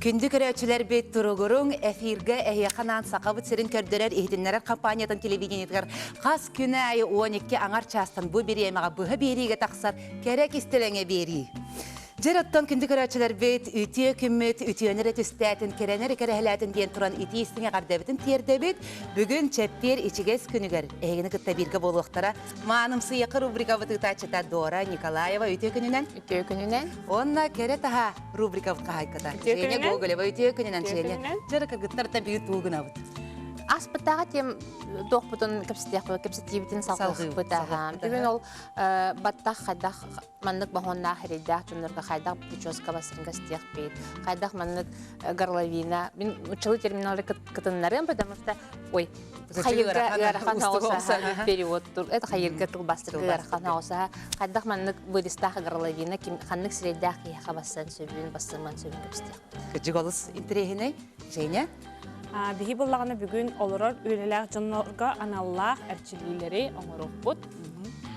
Күндү көрөөччүлэрбит туругуруҥ эфиргэ эһиэхэ анаан Сахабыт сирин көрдөрөр иһитиннэрэр компаниятын телевидениетыгар хас күн аайы 12 аҥар чаастан бу бириэмэҕэ быһа биэриигэ тахсар кэрэ кистэлэҥэ биэрии. Дьэр оттон күндү көрөөччүлэрбит үтүө күммүт үтүөнү эрэ түстээтин, кэрэни эрэ кэрэһэлээтин диэн туран итии истиҥ эҕэрдэбитин тиэрдэбит. Бүгүн чэппиэр ичигэс күнүгэр эһигини кытта бииргэ буолуохтара Маанымсыйака рубрикабыт ыытааччыта Дора Николаева үтүө күнүнэн. Үтүө күнүнэн. Уонна кэрэ таһа рубрикабыт хаһайката. Женя Гоголева үтүө күнүнэн Женя. Дьара кыргыттар биир туу гынабыт. Аспыттааҕы тем туохпутун кэпсэтиэхпит, кэпсэтиибитин салҕыахпыт. Бүгүн ол баттах хайдах маннык моһуоннаах эрэйдээх дьоннорго хайдах прическа бассырга истиэхпит, хайдах маннык горловина. Мин училы терминалары кытыннарыам, потому что ой, хайырга ыарахан оҕусаха перевод это хайырга тылбастырга ыарахан оҕусаха хайдах маннык вырезтаах горловина ким ханнык сирэйдээх киһиэхэ бассан сөбүн бассыман сөбүн кэпсэтиэхпит. Кыдьык олус интэриэһинэй. Женя? Биһи буллаҕына бүгүн олорор үлэлээх дьоннорго аналлаах эрчиллиилэри оҥоруохпут,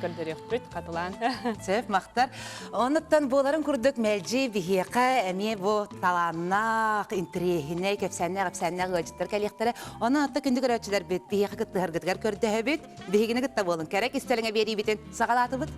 көрдөрүөхпүт, хатылаан. Сөп, махтар. Онуттан буоларын курдук мэлдьи биһиэхэ эмиэ бу талааннаах, интэриэһинэй, кэпсээннээх, эпсээннээх ыалдьыттар кэлиэхтэрэ. Онон отто күндү көрөөччүлэрбит биһиэхэ кыттыһаргытыгар көрдөһөбүт. Биһигини кытта буолун. Кэрэ кистэлэҥэ биэриибитин саҕалаатыбыт.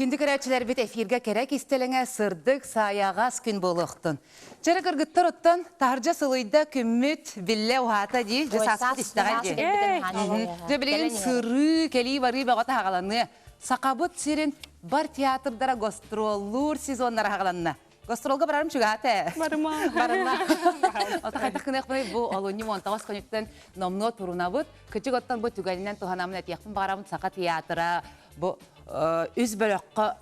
Күндү көрөөччүлэрбит эфиргэ кэрэ кистэлэҥэ сырдык, саайаҕас күн буолуохтун. Чэрэ кыргыттар оттон таһырдьа сылыйда күммүт биллэ уһаата дии, дьэ сааспыт истэҕэ дии. Дьэ билигин сырыы, кэлии-барыы бөҕө таһаҕаланыа. Сахабыт сирин бар театрдара гастроллуур сезоннара аһаҕаланна. Гастролга барарым чугаата ээ. Барыма. Барыма. Ото хайдах гыныахпыный бу олунньу уонтаҕас күнүттэн номнуо турунабыт. Кычык оттон бу түгэнинэн туһанаммын этиэхпин баҕарабын Саха театра бу үс бөлөххө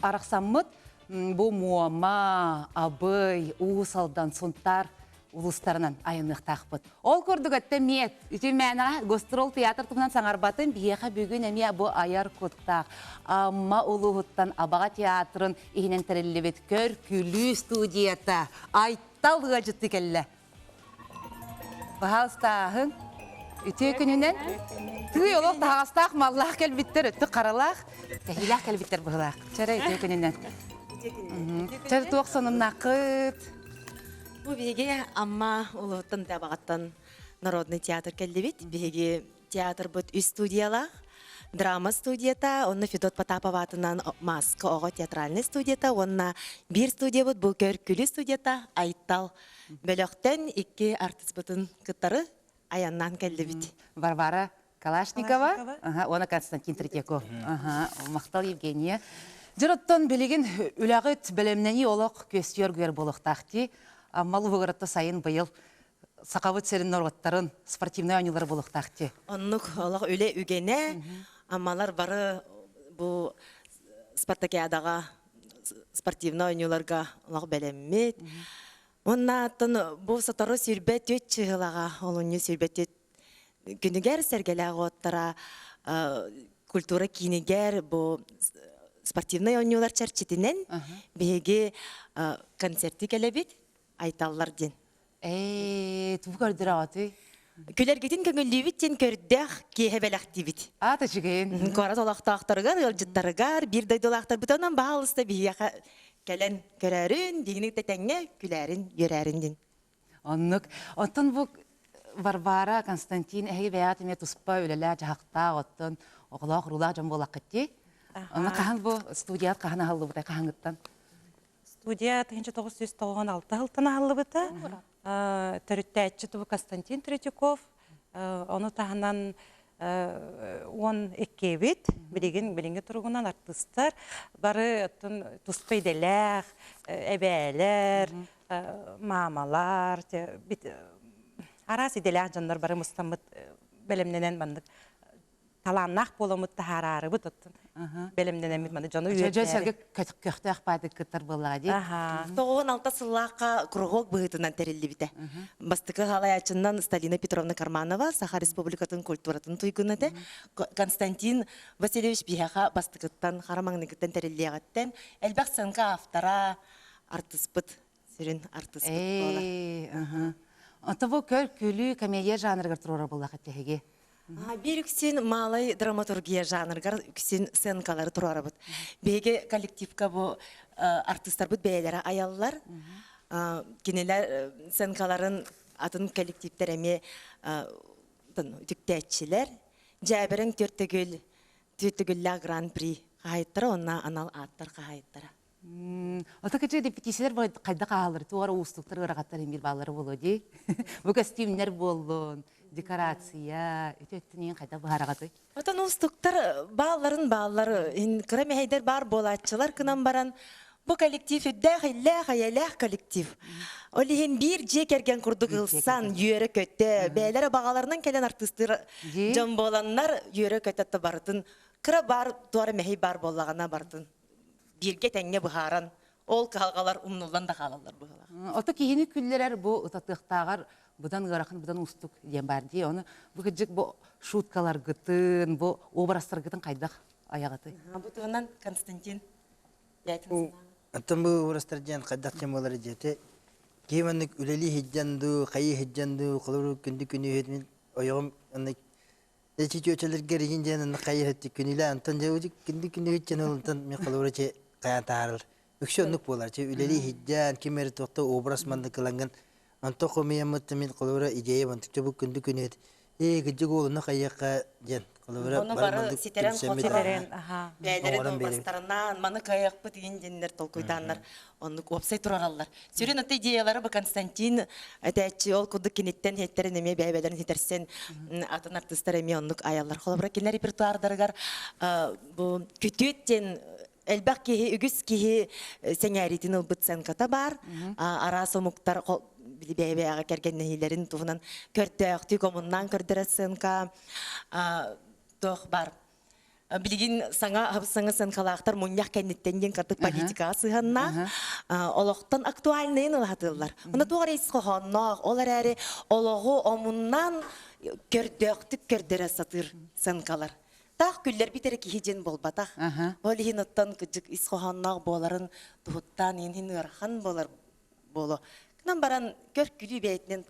арахсаммыт бу Муома, Абый, Уус Алдан, Сунтаар улуустарынан айанныахтаахпыт. Ол курдук өттө эмиэ үтүн мээнэҕэ гастрол театр туһунан саҥарбатын биһиэхэ бүгүн эмиэ бу айар куттаах Амма улууһуттан Абаҕа театрын иһинэн тэриллибит көр күлүү студията Айтал ыалдьыттыы кэллэ. Баһаалыстааһын үтүө күнүнэн тыый олох таһаҕастаах маллаах кэлбиттэр өттүк харалаах кэһиилээх кэлбиттэр быһылаах. Чэрэ үтүө күнүнэн. Чэр туох сонуннааххыт? Бу биһиги Амма улууһуттан Табаҕаттан народный театр кэллибит. Биһиги театрбыт үс студиялаах. Драма студията, онно Федот Потапов аатынан Маска оҕо театральнай студията уонна биир студиябыт бу Көркүлү студията Айтал бөлөхтөн икки артыспытын кытары айаннаан кэллибит. Варвара Калашникова уонна Константин Третьяков. Махтал Евгения. Дьэр оттон билигин үлэҕит бэлэмнэнии олох күөстүөр гүөр буолуохтаах дии. Амма улууһугар сайын быйыл Сахабыт сирин норуоттарын спортивнай оонньуулара буолуохтаах дии. Оннук олох үлэ үгэнэ. Аммалар бары бу спартакиадаҕа спортивнай оонньууларга олох бэлэммит. Уонна оттон бу сотору 24 чыһылаҕа олунньу 24 күнүгэр сэргэлээх уоттара культура киинигэр бу спортивнай оонньуулар чэрчитинэн биһиги концерти кэлэбит айталлар диэн. Ээ, тугу көрдөрөҕүтүй? Күлэргитин көҥүллүүбүт диэн көрдөөх киэһэ бэлэхтиибит. Аата үчүгэйин. Куорат олохтоохторугар, ыалдьыттарыгар, биир дойдулаахтарбытынан баһаалыста биһиэхэ кэлэн көрөөрүн, биһигини кытта тэҥҥэ күлээрин, үөрээрин диэн. Оннук. Оттон бу Варвара, Константин эһиги бэйэҕит эмиэ туспа үлэлээх-дьаһахтаах, оттон оҕолоох-уруулаах дьон буоллаххыт дии. Онно хаһан бу студияҕыт хаһан аһыллыбытай, хаһаҥыттан? Студия 1996 сылтан аһыллыбыта. Төрүттээччи тубу Константин Третьяков. Ону таһынан уон иккиэбит билигин билиҥҥи туругунан артыыстар бары оттон туспа идэлээх эбээлэр маамалар араас идэлээх дьоннор бары мустаммыт бэлэмнэнэн маннык талааннаах буоламмыт таһаараарыбыт оттон бэлэмнэнэммит маны дьону үөрдээри. Дьон көхтөөх баадык кыттар буоллаҕа дии. 96 сыллаахха кругок быһыытынан тэриллибитэ. Бастакы халайааччынан Сталина Петровна Карманова Саха Республикатын культуратын туйгуна этэ. Константин Васильевич биһиэхэ бастакыттан хара маҥнайгыттан тэриллиэҕиттэн элбэх сценка автора, артыспыт, сүрүн артыспыт буолар. Ото бу көр күлүү комедия жанрыгар туруора буоллахыт эһиги. Биир үксүн малай драматургия жанрыгар үксүн сценкалары туруорабыт. Биһиги коллективка бу артыыстарбыт бэйэлэрэ айаллар. Кинилэр сценкаларын атын коллективтэр эмиэ үтүктээччилэр. Дьээбэрэҥ түөртөгүл түөртөгүллээх гран-при хаһайыттара уонна анал ааттар хаһайыттара. Ото кычы репетициялар хайдах ааһаллар, туора уустуктар ыарахаттар иҥир бааллара буолуо дии. Бу костюмнар буоллун, декорация, үтө өттүн хайдах быһаараҕытый? Отон уустуктар баалларын бааллар, кыра мэһэйдэр баар буолааччылар гынан баран, бу коллектив үрдээх иллээх эйэлээх коллектив. Ол иһин биир дьиэ кэргэн курдук ылсан, үөрэ-көтө, бэйэлэрэ баҕаларынан кэлэн артыыстыыр дьон буоланнар, үөрэ-көтө барытын кыра баар туора мэһэй баар буоллаҕына барытын бииргэ тэҥҥэ быһааран, ол кыһалҕалар умнуллан да хаалаллар быһыылаах. Ото киһини күллэрэр бу ытатыахтааҕар быдан ыарахан, быдан уустук диэн баар дии. Ону бу кырдьык бу шуткаларгытын, бу образтаргытын хайдах айаҕытый? Бу туһунан Константин бэйэтин санаан. Оттон бу образтар диэн хайдах диэн буолар диэти киһи маннык үлэлии сылдьан дуу, хайыы сылдьан дуу, холобур күндү күнү мин ойоҕум оннук Эчи чүөчэлэргэ ригин диэн онно хайыһыт күнүлэ антон дьэ күндү күнү чен онтон мен холобура че хайаан таарыл үксү оннук буолар че үлэлии хиддьаан ким эрэ туохта образ маннык ылангын онто хомуйаммыт мин холобура идея бантык бу күндү күнү ээ кыдьык уолуну хайыахха диэн холобура Ону бары ситэрэн хоторон бэйэлэрин образтарынан маны кыайыахпыт иин диэннэр толкуйдааннар оннук уопсай турараллар. Сүрүн аты идеялары бу Константин этээччи ол курдук киниттэн хеттерин эмиэ бэйэлэрин хитерсен атын артыыстар эмиэ оннук айаллар. Холобура кинилэр репертуардарыгар бу күтүөт диэн элбэх киһи, үгүс киһи сэҥээриитин ылбыт сценката баар. Араас омуктар били бэйэ-бэйэҕэ кэргэннэһиилэрин туһунан көрдөөхтүк омуннаан көрдөрөр сценка туох баар. Билигин саҥа саҥа сценкалаахтар мунньах кэнниттэн диэн кырдык политикаҕа сыһыаннаах олохтон актуальныйын ылаһатыыллар. Онно туох эрэ ис хоһоонноох, ол эрээри олоҕу омуннаан көрдөөхтүк көрдөрө сатыыр сценкалар. Таах күллэрбит эрэ киһи диэн буолбатах. Ол иһин оттон кыдьык ис хоһоонноох буоларын туһуттаан иһин ыарахан буолар буолуо. Гынан баран көр-күлүү бэйэтинэн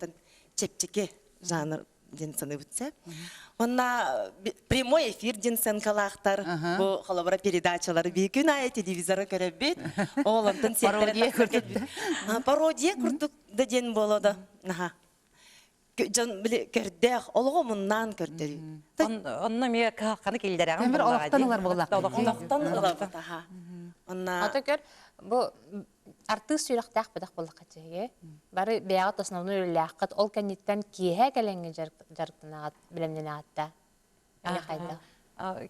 чэпчэки жанр диэн саныыбыт сөп. Онна прямой эфир диэн сценкалаахтар бу холобура передачалары биир күн аайы телевизоры көрөбүт. Ол онтон Пародия курдук. Пародия курдук да диэн буолуо да. Наха. Дьон били көрдөөх, олоҕу муннаан көрдөрүү. Онно эмиэ кыһалҕаны киллэрэҕин Темир олохтон ылар буоллах. Олохтон ылабыт аха. Онна Ата көр бу артыыс сүрэхтээх бөдөх буоллахха чэһигэ. Бары бэйэҕит основной үлэлээххит, ол кэнниттэн киэһэ кэлэҥҥи дьарыктанаҕыт, бэлэмнэнэҕит да? Эмиэ хайдах?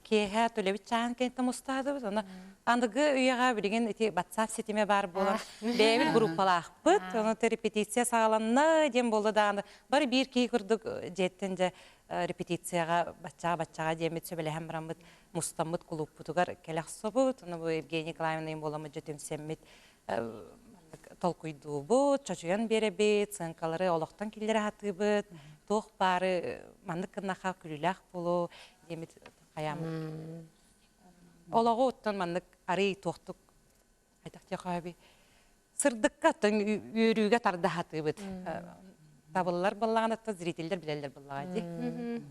Киэһэ төлөбүт чааһын кэнниттэн мустаатыбыт. Онно аныгы үйэҕэ билигин ити WhatsApp ситимэ баар буолан бэйэбит группалаахпыт. Ону репетиция саҕаланна диэн буолла даҕаны бары биир киһи курдук дьиэттэн дьэ репетицияҕа баччаҕа-баччаҕа диэммит сөбүлэһэн бараммыт мустаммыт кулууппутугар кэлэ охсобут. Ону бу Евгения Николаевна буоламмыт дьэ түмсэммит толкуйдуубут, чочуйан биэрэбит, сыаҥкалары олохтон киллэрэ сатыыбыт, туох баары маннык гыннаха күлүүлээх буолуо диэммит хайааммыт. Олоҕу оттон маннык арый туохтук хайдах диэххэ сырдыкка оттон үөрүүгэ тарда сатыыбыт. Табыллар буоллаҕына зрителлэр билэллэр буоллаҕа дии.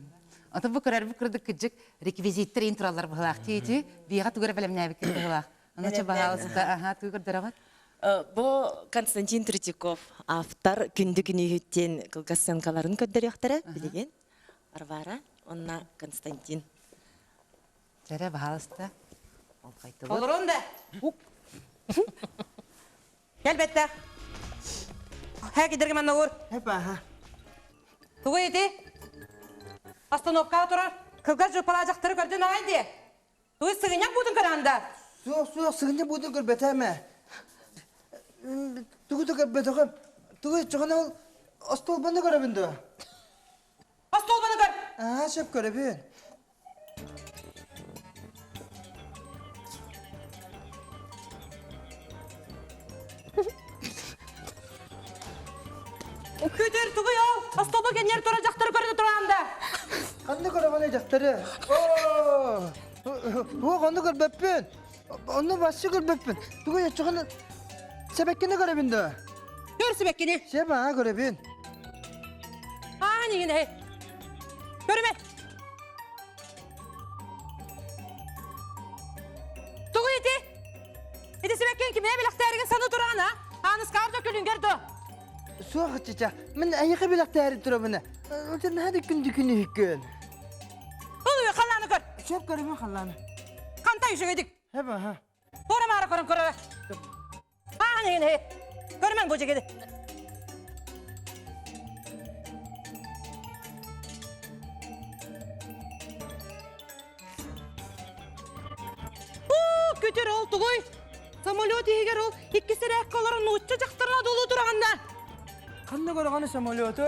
Ото бу көрөр бу кырдык кыдьык реквизиттэр ин тураллар быһылаах тиити биэҕэ тугу эрэ бэлэмнээбиккит быһылаах. Аны чэ баһаалыста аха тугу көрдөрөҕүт? Бу Константин Третьяков автор Күндү күнүүһүт диэн кылгас сценкаларын көрдөрүөхтэрэ билигин. Варвара уонна Константин. Чэрэ баһаалыста. Ол хайтыбыт. Олорун да. Кэл бэттэх. Хэ кидерге манна ур. Хепа Тугу ити? Остановкаҕа турар кылгас жуппалаах дьахтары көрдүн аҕай дии. Тугу сыгынньах буутун көрөҕүн да? Суох, суох, сыгынньах буутун көрбөтө эмэ. Тугу да көрбөтөҕүм. Тугу чоҕун ол остуолбаны көрөбүн дуо? Остуолбаны көр! Аа, сөп көрөбүн. Күтүр тугуй ол? Остуолба кэннигэр турар дьахтары көрө тураан да. Ханна көрөҕүнүй дьахтары? Оо! Туох онну көрбөппүн. Онну басчы көрбөппүн. Тугуй оччоҕуна сэбэккини көрөбүн дуо? Көр сэбэккини. Сөп аа көрөбүн. Аа нигин эһи. Көрүмэ. Ити сибэккин кимиэ билэхтээригин саныы тураҕын, а? Ааныскаар да күлүнгэр до. Суох чыча, мин эйиэхэ билэхтээри турабын. Отон наһаа да күндү күнүһүккүн. Ол үө халлааны көр. Сөп көрүмэ халлааны. Хантай үчүгэйдик. Хэбэ ха. Туора маара көрөн көрөрө. Аан иһин иһи. Көрүмэҥ бу дьигиди. Уу, күтүр ол тугуй? Самолет иһигэр ол иккис эрээккэ олорон нуучча дьахтарын одуулуу тураҕын да? Ханна көрөҕүн самолету?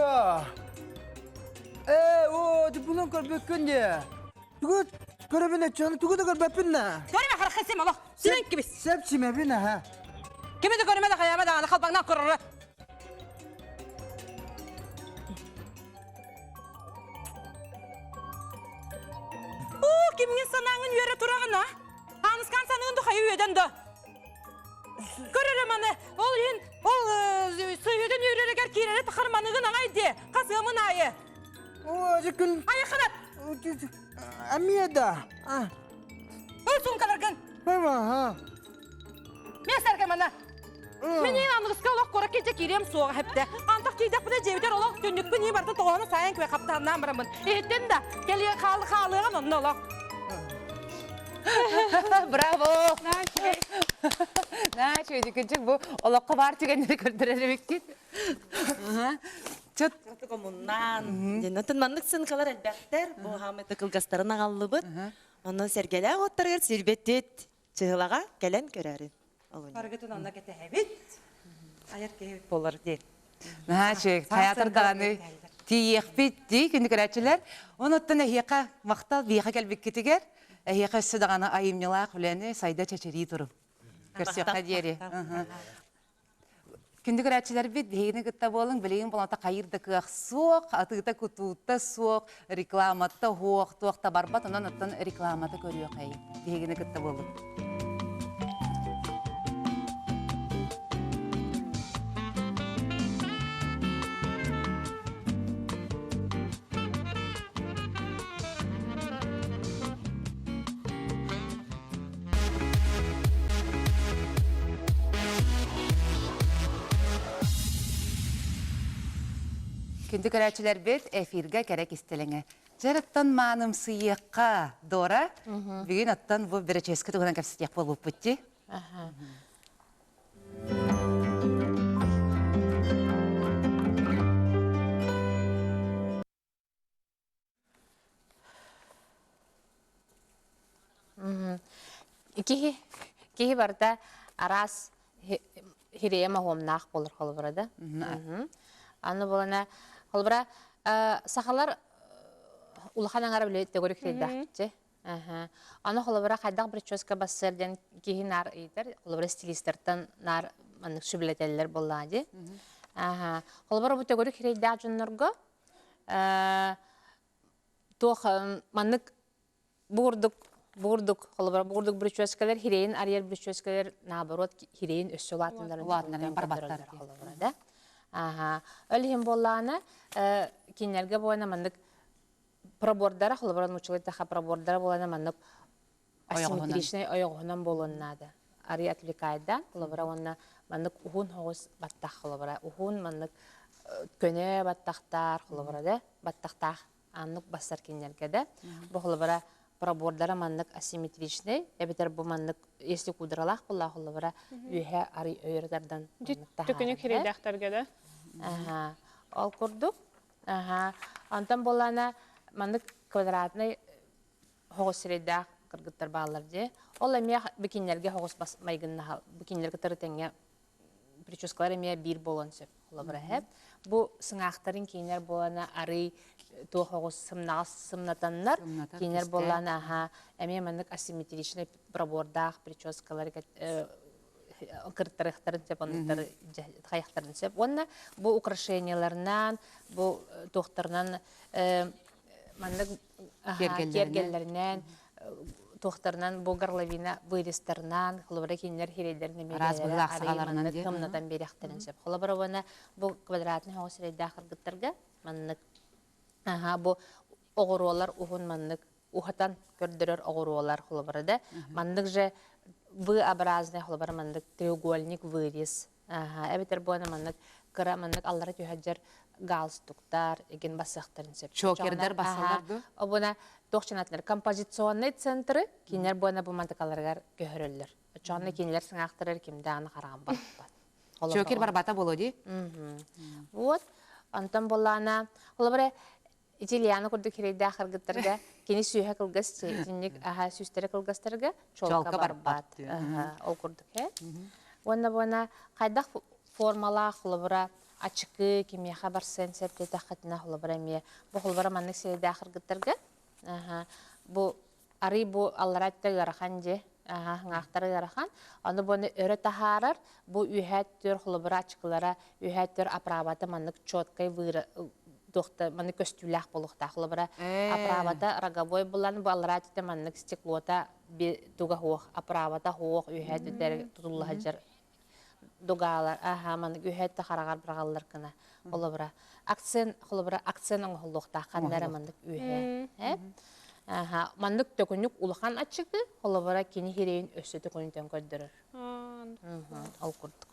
Ээ, оо, булан көрбөккүн дии. Тугу көрөбүн өччөөнү тугу да көрбөппүн да. Көрүмэ харахха сим олох. Симэн кибис. Сеп симэбин аха. Кими да көрүмэ да хайаама даҕаны халбаҥнаах көрөрө. Уу, кимҥин санааҥын үөрэ тураҕын а? Ааныскаан саныгын да хайы үөдэн да. Көрөрө маны, ол иһин, ол сыһыытын үөрэригэр киирэри тахар маныгын аҥай дии, хас ыамын аайы. Оо, күн... Айаханат! Эмиэ да. Ыл суумкаларгын. Ха. Миэстэргэ мана. Мин иин аныгыска олох куоракка илдьэ киириэм суоҕа хэптэ. Антах тиийдэхпинэ дьиэбитэр олох түннүкпүн ии барытын тоҕоону сайан күө хаптаһыннаан бараммын. Иһиттин да, кэлиэ хаалы хаалыаҕын онно олох. Браво! Наачы, күнчүк бу олоххо баар түгэннэри көрдөрөр эбиккит. Чөт. Коммуннаан. Дьэннэтин маннык сынкалар элбэхтэр. Бу хаамыта кылгастарын аҕаллыбыт. Онон сэргэлээх оттарыгар сирбэттит чыһылаҕа кэлэн көрөөрүн. Барыгытын онно кэтэһэбит. Айар киһи буолар диэн. Наһаа үчүгэй. Хайаатар даҕаны тиийиэхпит дии күндү көрөөччүлэр. Онуттан эһиэхэ махтал биһиэхэ кэлбиккитигэр. Эһиэхэ өссө даҕаны айымньылаах үлэни сайда чэчирии турун. Көрсүөххэ диэри. Күндү көрөөччүлэрбит, биһигини кытта буолуҥ, билигин болота хайыыр да кыах суох, атыыта-кутуута суох, рекламата суох, туох да барбат, онон оттон рекламата көрүөхэй. Биһигини кытта буолуҥ. Күндү көрөөччүлэрбит, эфиргэ кэрэ кистэлэҥэ. Дьарыктан маанымсыйыахха, Дора. Бүгүн оттон бу бэрэчиэскэ туһунан кэпсэтиэх буолбуппут дии. Киһи киһи барыта араас хирэйэ моһуомнаах буолар холобура да. Аны буолана холобура сахалар улахан аҥара били төгүрүк хирэйдээхпит Аны холобура хайдах прическа бассар диэн киһи наар ыйытар, холобура стилистартан наар маннык сүбэлэтэллэр буоллаҕа дии. Холобура бу төгүрүк хирэйдээх дьоннорго туох маннык бугурдук бугурдук холобура бугурдук бүрүчүөскэлэр хирэйин арыйар бүрүчүөскэлэр наоборот хирэйин өссө улаатыннаран улаатыннаран барбаттар холобура да аха ол иһин буоллаҕына кинилэргэ буолана маннык пробордара холобура нууччалыы таха пробордара буолана маннык асимметричнай ойоҕоһунан буолуон наада. Арый отвлекайдаан, холобура уонна маннык уһун соҕус баттах холобура, уһун маннык көнө баттахтаар, холобура да, баттахтаах аннык бассар кинилэргэ да. Бу холобура пробордара маннык асимметричнай, эбэтэр бу маннык если кудралаах буоллаах холобура үөһэ арый өйөрө тардан Төкүнүк хирэйдээхтэргэ да. Аха. Ол курдук. Аха. Онтон буоллаана маннык квадратный Хоҕус сирэйдээх кыргыттар бааллар дии. Ол эмиэ бикиннэргэ хоҕус бас майгыннаһал бикиннэр кытары тэҥҥэ прическалар эмиэ биир буолуон сөп. Холобура эһэ. Бу сыҥаахтарын киинэр буолана арый туох оҕус сымнаҕас сымнатаннар киинэр буоллаана аха эмиэ маннык асимметричный пробордаах прическалары кыртарыахтарын сөп оннуктары хайахтарын сөп уонна бу украшенияларынан бу туохтарынан маннык киэргэллэринэн туохтарынан бу горловина вырезтарынан холобура кинилэр хирэйдэрин эмиэ араас быһыылаах саҕаларынан тымнатан биэриэхтэрин сөп холобура уонна бу квадратный оҕус сирэйдээх кыргыттарга маннык аха бу оҕуруолар уһун маннык уһатан көрдөрөр оҕуруолар холобура да маннык же. V-образный холобура маннык треугольник вырез. Эбэтэр буона маннык кыра маннык аллара түһэлдьэр галстуктар игин бассыахтарын сөп. Чокердар бассалар ду? Обуна туох чанатылар композиционный центры кинилэр буона бу мантыкаларыгар көһөрөллөр. Очоонно кинилэр сыҥаахтарар кимдааны хараҕан барбат. Чокер барбата боло ди? Вот. Онтон боллаана, холобура Итильяна курдук хирэйдээх кыргыттарга кини сүүһэ кылгас итинник аха сүүстэрэ кылгастарга чолка барбат. Ол курдук э. Уонна буона хайдах формалаах холобура ачыкы кимиэхэ барсыан сөп диэтэххитинэ холобура эмиэ бу холобура маннык сирэйдээх кыргыттарга бу арый бу аллара өттө ыарахан дьи хаҥаахтара ыарахан ону буону өрө таһаарар бу үөһээ өттүгэр холобура ачыкылара үөһээ өттүгэр оправата маннык четкай туохта маннык көстүүлээх буолуохтаах холобура оправата роговой булан бу аллараа өттүтэ маннык стеклота туга суох оправата суох үөһээ өттүтэр тутулла сылдьар дугаалар аха маннык үөһээ өттө хараҕар быраҕаллар гына холобура акцент холобура акцент оҥоһуллуохтаах ханна эрэ маннык үөһээ э аха маннык төкүнүк улахан аччыгы холобура кини хирэйин өссө төкүнүтэн көрдөрөр ол курдук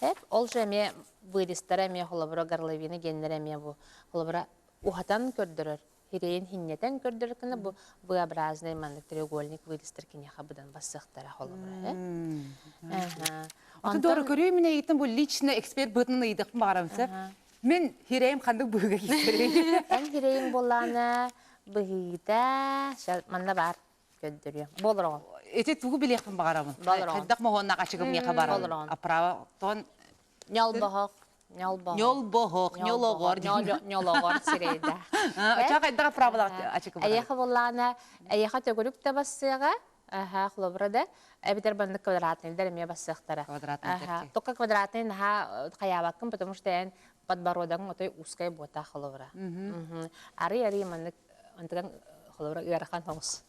эп ол же эмиэ вырезтара эмиэ холобура горловина геннэрэ эмиэ бу холобура уһатан көрдөрөр Хирэйин хинньэтэн көрдөрөр гына бу V-образный маннык треугольник вырезтар киниэхэ быдан бассыахтара холобура э. Аты дора көрүү мин эйиттен бу лично эксперт быһытынан ыйдахпын баҕарам сөп. Мин хирэйим ханнык быһыыга киирэрий? Эн хирэйиҥ буоллаана быһыыта манна баар көрдөрүөм. Болороҕун. Ити тугу билиэхпин баҕарабын. Болороҕун. Хайдах моһуоннаах ачыгым миэхэ барар. Болороҕун. Аправа тон Ньолбоһох. Ньолбоһох. Ньолбоһох, ньологор. Ньологор сирэйдээх. Оччоҕо хайдах правилаах ачыкы барар? Эйиэхэ буоллаҕына, эйиэхэ төгүрүк да бассыаҕа, аха, холобура да, эбэтэр маннык квадратныйдар эмиэ бассыахтара. Квадратныйдар. Только квадратный наһаа хайаабаккын, потому что эн подбородогың отой узкай буотаах холобура. Арый-арый маннык онтуган холобура ыарахан соҕус.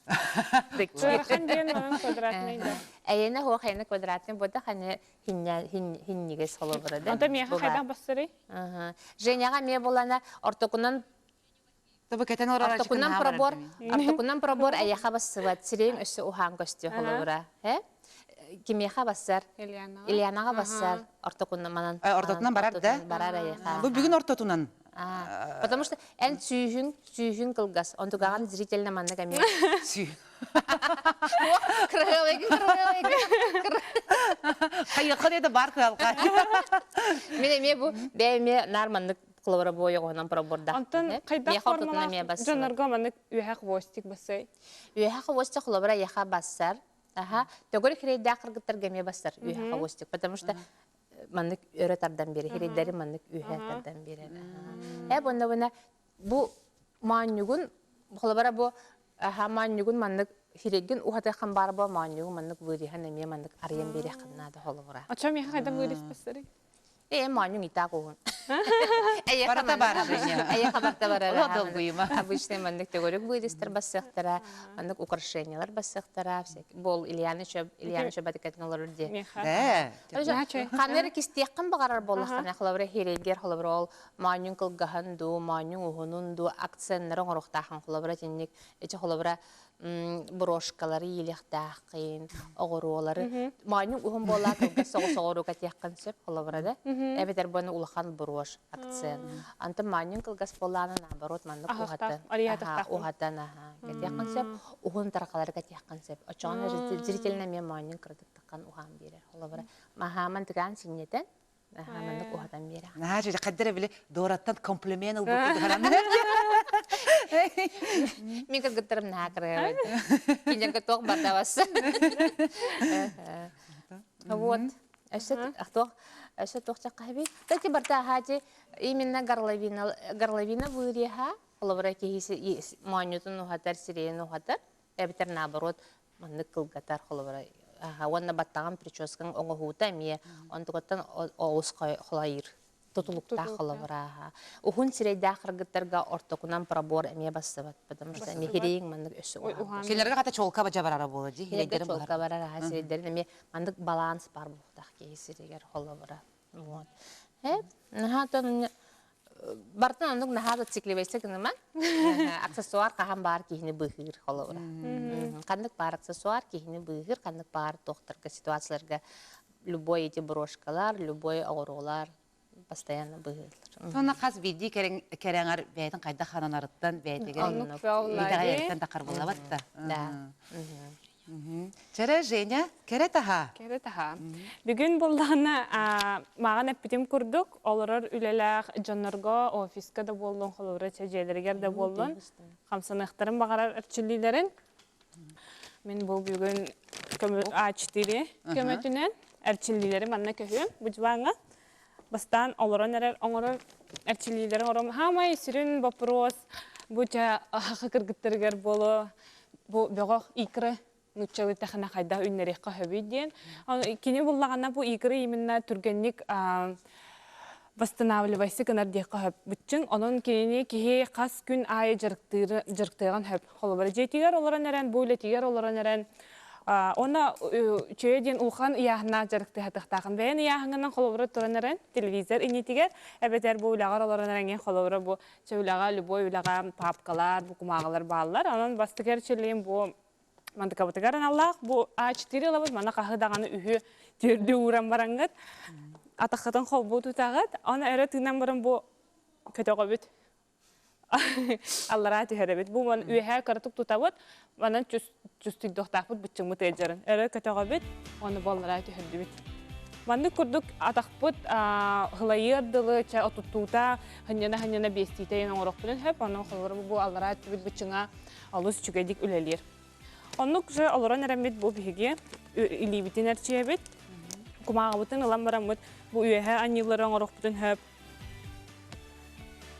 Ыарахан диэн манан квадратный да. Эйэнэ хуох эйэнэ квадратный буотах, аны хинньигис холобура да. Онто миэхэ хайдах бассарый? Женяҕа эмиэ булана ортокунан Тобу кэтэн олорор ортокунан пробор ортокунан пробор эйэхэ бассыбат сирэйиҥ өссө уһаан көстүө холобура э кимиэхэ бассар Ильянаҕа Ильянаҕа бассар ортокунан манан ортотунан барар да барар эйэхэ бу бүгүн ортотунан потому что эн сүүһүҥ сүүһүҥ кылгас онтугаҕын зрительно маннык эмиэ сүү Кырыалайгын, кырыалайгын. Хайыахха диэти бар кыалга. Мин эмиэ бу бэйэм эмиэ наар маннык холобура буойоҕуһунан пробордаах. Онтон хайдах формалаах дьоннорго маннык үөһэ хвостик бассай? Үөһэ хвостик холобура яха бассар. Аха, төгүрүк хирэйдээх кыргыттарга эмиэ бассар үөһэ хвостик, потому что маннык өрө тардан биэрэр, хирэйдэри маннык үөһэ тардан биэрэр. Э, буонна буна бу моонньугун холобура бу аха моонньугун маннык сирэйгин уһатыаххын баар бу моонньугун маннык вырезан эмиэ маннык арыйан биэриэххин наада холобура Оччо миэхэ хайдах вырез бассарый? Ээ моонньуҥ итаак уһун. Барата бар Женя. Эйэхэ барта барар. Олох долгуйума. Обычный маннык төгүрүк вырезтер бассыахтара, маннык украшениялар бассыахтара, бол Ильяна еще Ильяна еще батыкатын олорор дии. Миэхэ. Ээ. Ханыр кистиэххин баҕарар буоллаххына, холобура хирэйгэр холобура ол моонньуҥ кылгаһын дуу, моонньуҥ уһунун дуу акценнары оҥоруохтааххын. Холобура итинник ити холобура брошкалары иилиэхтээххин, оҕуруолары. Моонньуҥ уһун буоллаа кылгас соҕус оҕуруо кэтиэххин сөп, холобура да. Эбэтэр буону улахан брошь акцент. Антон моонньуҥ кылгас буоллаана наоборот маннык уһатан, уһатан аха кэтиэххин сөп, уһун тарҕалары кэтиэххин сөп. Оччоҕуна зрительно эмиэ моонньуҥ кыратык таххан уһаан биэрэр. Холобура, маһааман тыгаан синньэтэн Маннык уһатан биэрэ. Наһаа дьэ хайдара били Дораттан комплимент ылбыт курдук Мин кыргыттарым наһаа кырыабын. Кинилэргэ туох бардабас. Вот. Өссө туох өссө туох чаккаһаби. Кстати, барта хаати именно горловина горловина выреза, холобура киһи моонньутун уһатар, сирэйин уһатар, эбэтэр наоборот маннык кылгатар холобура уонна баттаҕын прическаҥ оҥоһуута эмиэ онтугуттан олус холайыр тутулуктаах холобура уһун сирэйдээх кыргыттарга ортокунан пробор эмиэ бассыбат потому что эмиэ хирииҥ маннык өссө уһаан Кинилэргэ хата чолка бажа барара буола дии хирэйдэрин чолка барар аха сирэйдэрин эмиэ маннык баланс бар буолуохтаах киһи сиригэр холобура вот э наһаа тон. Бартын оннук наһаа да циклевайса гыныма. Аксессуар хаһан баар киһини быыһыыр холобура. Ханнык баар аксессуар киһини быыһыыр, ханнык баар туохтарга ситуацияларга любой эти брошкалар, любой оҕуруолар постоянно быыһыыллар. Сонно хас биирдии кэрэҥэр бэйэтин хайдах хананарыттан бэйэтигэр итэҕэйэриттэн да харбыллабат да. Да. Чэрэ, Женя, кэрэ таһаа. Кэрэ таһаа. Бүгүн буоллаҕына, мааҕын эппитим курдук, олорор үлэлээх дьоннорго офиска да буоллун, холобура дьиэлэригэр да буоллун, хамсаныахтарын баҕарар эрчиллиилэрин мин бу бүгүн А4 көмөтүнэн эрчиллиилэри манна көһүөм бу дьыбааҥҥа. Бастаан олорон эрэр оҥорор эрчиллиилэри оҥором. Хаамай сүрүн боппуруос бу чэ аха кыргыттарыгар буолуо бу бөҕөх икры нууччалыы тэхинэ хайдах үүннэриэххэ сөбүй диэн. Кини буллаҕына бу икры именно түргэнник восстанавливайся гынар диэххэ сөп быччыҥ. Онон кинини киһи хас күн аайы дьарыктыыры дьарыктыаҕын сөп. Холобура дьиэтигэр олорон эрэн, бу үлэтигэр олорон эрэн Уонна үчүгэйэ диэн улахан ыйааһыннаах дьарыктыһатыахтаахын. Бэйэн ыйааһыҥҥынан холобура туран эрэн телевизор иннитигэр эбэтэр бу үлэҕэр олорон эрэҥҥин холобура бу чэ үлэҕэ любой үлэҕэ папкалар, бу кумааҕылар бааллар. Онон бастакы эрчиллиим бу мандыкабытыгар аналлаах. Бу А4 ылабыт, мана хаһы даҕаны үһү түөрдүү ууран бараҥҥыт атаххытын холбуу тутаҕыт. Оны өрө тыынан баран бу көтөҕөбүт. Аллараа түһэрэбит. Бу ман үөһээ кыратык тутабыт, манан чустуйдуохтаахпыт быччыҥмыт ыалдьарын. Өрө көтөҕөбүт, уонна бу аллараа түһэрдибит. Маннык курдук атахпыт хылайыар дылы чэ отуттуута хынньана-хынньана биэстиитэ иэн оҥорохпутун сөп, онон холобура бу аллараа түбүт быччыҥа олус үчүгэйдик үлэлиир. Оннук же олорон эрэммит бу биһиги илиибитин эрчийэбит, кумааҕыбытын ылан бараммыт бу үөһээ анньыылары оҥорохпутун сөп,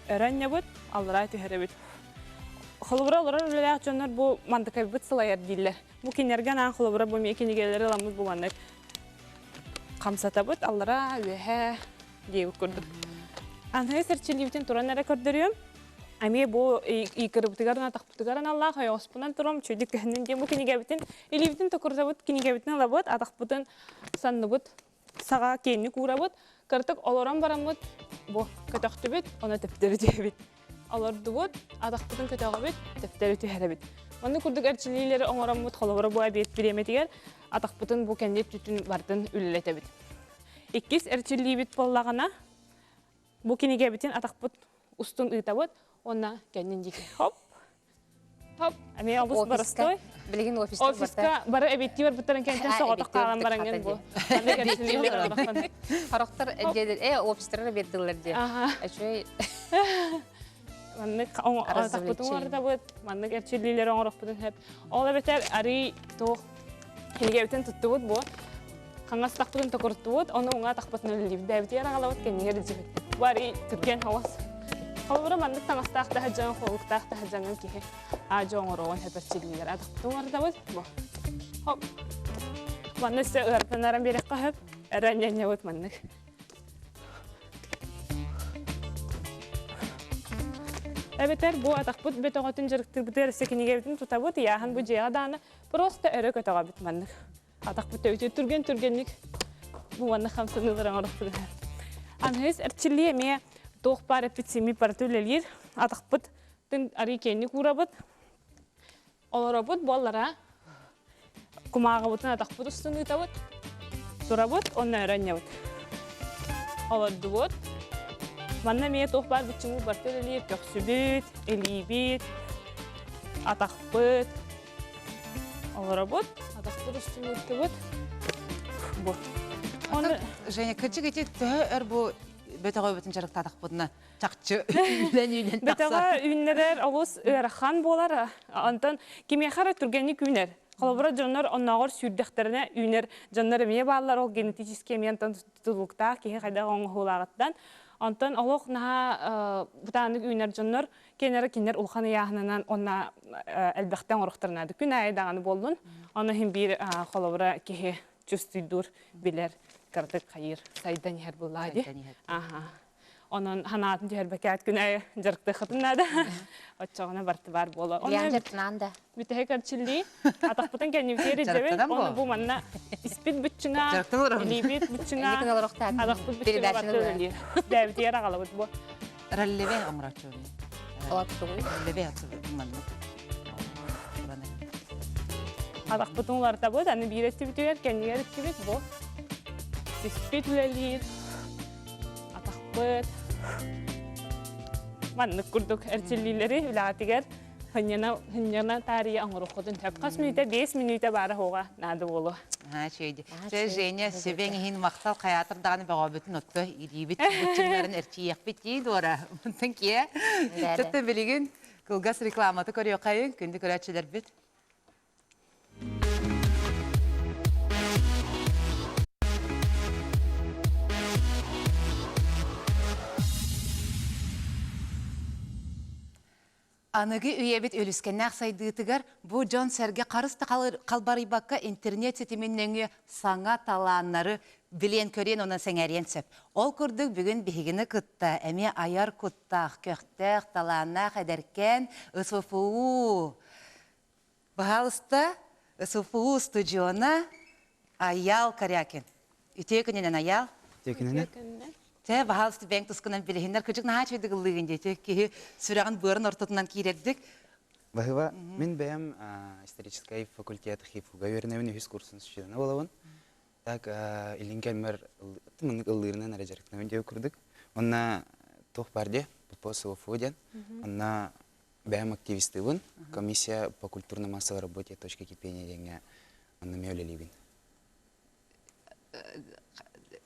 Өрө анньабыт, аллараа түһэрэбит. Холобура олорор үлэлээх дьоннор бу мандыкайбыт сылайар дииллэр. Бу кинилэргэ анаан холобура бу эмиэ кинигэлэри ыламмыт бу маннык хамсатабыт, аллараа, үөһээ диэбит курдук. Аныгы сэрчилиибитин туран эрэ көрдөрүөм. Эмиэ бу икырыбытыгар атахпытыгар аналлаах ойоҕоспунан турам чүйдүк көһүннүн диэн бу кинигэбитин илиибитин токурутабыт, кинигэбитин ылабыт, атахпытын санныбыт саҕа киэҥник уурабыт, кыратык олорон бараммыт бу көтөхтүбүт, ону төптөрү түһэбит. Олордубут, атахпытын көтөҕөбүт, төптөрү түһэрэбит. Оннук курдук эрчиллиилэри оҥороммут холобура бу обед бириэмэтигэр атахпытын бу кэнни өттүтүн бардын үлэлэтэбит. Иккис эрчиллиибит буоллаҕына, бу кинигэбитин атахпыт устун ыытабыт уонна кэннин диэки хоп Хоп, эмиэ олус боростуой. Билигин офиска Офиска бары эбиттии барбыттарын кэнтэн соҕотох хаалан бараҥҥын бу. Хорохтор дьиэлэр э офистара биэрдилэр диэ. Үчүгэй. Маннык атахпытын оҥордобут, маннык эрчиллиилэри оҥорохпутун сөп. Ол эбэтэр арый туох кинигэбитин туттубут бу. Хаҥас тахпытын токуруттубут, ону уҥа тахпытын үлэлиибит. Бэйэбитигэр аҕалабыт, кэннигэр илдьибит. Бу арый түргэн оҕус. Холобура маннык таҥастаах таһырдьаҥ, холуктаах таһырдьаҥын киһи аадьа оҥоруоҕун сөп эрчиллиилэр. Атахпытын оҥордобут. Бу. Хоп. Манна өссө ыаратанаран биэрэххэ сөп. Эрэ ньанньабыт маннык. Эбэтэр бу атахпыт бөтөҕөтүн дьарыктыырбытыгар өссө кинигэбитин тутабыт, ыйааһын бу дьиэҕэ даҕаны просто өрө көтөҕөбүт маннык. Атахпыт төбүтүгэр түргэн-түргэнник бу маннык хамсаныылары оҥорохпут. Аныгыс эрчиллии эмиэ туох баар эппит симмит барыта үлэлиир. Атахпыт тын арый киэҥник уурабыт. Олоробут буоллара кумааҕыбытын атахпыт устун ыытабыт. Турабыт уонна өрө анньабыт. Олордубут. Манна эмиэ туох баар быччыҥмыт барыта үлэлиир. Көхсүбүт, илиибит, атахпыт. Олоробут, атахпыт устун ыыттыбыт. Бу. Оны Женя, кырдьык ити төһө өр бу бөтөҕөбүтүн дьарыктаатахпытына чахчы үүнэн үүнэн тахсар. Бөтөҕө үүннэрэр олус ыарахан буолар. Онтон кимиэхэ эрэ түргэнник үүнэр. Холобура дьоннор оннооҕор сүүрдэхтэринэ үүнэр дьоннор эмиэ бааллар. Ол генетически эмиэ онтон тутулуктаах киһи хайдах оҥоһуулааҕыттан. Онтон олох наһаа бытааннык үүнэр дьоннор Кинилэр кинилэр улахан ыйааһынынан уонна элбэхтэ оҥорохторунаады күн аайы даҕаны буоллун. Ону иһин биир холобура киһи чувствуйдуур, билэр, кыратык хайыыр, сайдан иһэр буоллаа дии. Аха. Онон ханаатын түһэрбэкээт күн аайы дьарыктыаххытын наада. Оччоҕуна барыта баар буолар. Лиан дьарыктанаан да. Бүтэһик эрчиллии. Атахпытын кэннибитигэр илдьэбит. Ону бу манна испит быччыҥа, илиибит быччыҥа, атахпыт быччыҥа барыта үлэлиир. Бэйэбитигэр аҕалабыт бу. Роллеве оҥороччуну. Олаттугуй. Роллеве маннык. Атахпытын уларытабыт, аны биир өттүбүтүгэр кэннигэр өттүбүт бу. Сиспит үлэлиир, атахпыт. Маннык курдук эрчиллиилэри үлэҕитигэр Хынньана, хынньана таарыйа оҥоруоххутун сөп. Хас мүнүүтэ, 5 мүнүүтэ баара суоҕа наада буолуо. Аа, үчүгэй. Чэ, Женя, сүбэҥ иһин махтал хайаатар даҕаны бөҕөбүтүн отто илиибит быччыҥнарын эрчийиэхпит дии дуора. Онтон киэ. Чөттө билигин кылгас рекламаты көрүөххэйин, күндү көрөөччүлэрбит. Аныгы үйэбит үлүскэннээх сайдыытыгар бу дьон-сэргэ харыс да халбарыйбакка интернет ситимин нөҥүө саҥа талааннары билиэн-көрүөн уонна сэҥээриэн сөп. Ол курдук бүгүн биһигини кытта эмиэ айар куттаах, көхтөөх, талааннаах эдэркээн СВФУ Баһаалыста, СВФУ устудьуона Айаал Корякин. Үтүө күнүнэн, Айаал. Үтүө күнүнэн. Чэ, баһаалыста бэйэҥ тускунан билиһиннэр. Кырдьык наһаа үчүгэйдик ыллыыгын диэти. Киһи сүрэҕин быарын ортотунан киирэрдик. Баһыба, мин бэйэм историческай факультет ХИФУга үөрэнэбин, үһүс курсун студена буолабын. Так, илин кэммэр маннык ыллыырынан эрэ дьарыктанабын диэбит курдук. Онно туох бар диэ, ППО СВФУ диэн. Онно Бэйэм активистыыбын. Комиссия по культурно-массовой работе точка кипения диэҥҥэ онно эмиэ үлэлиибин.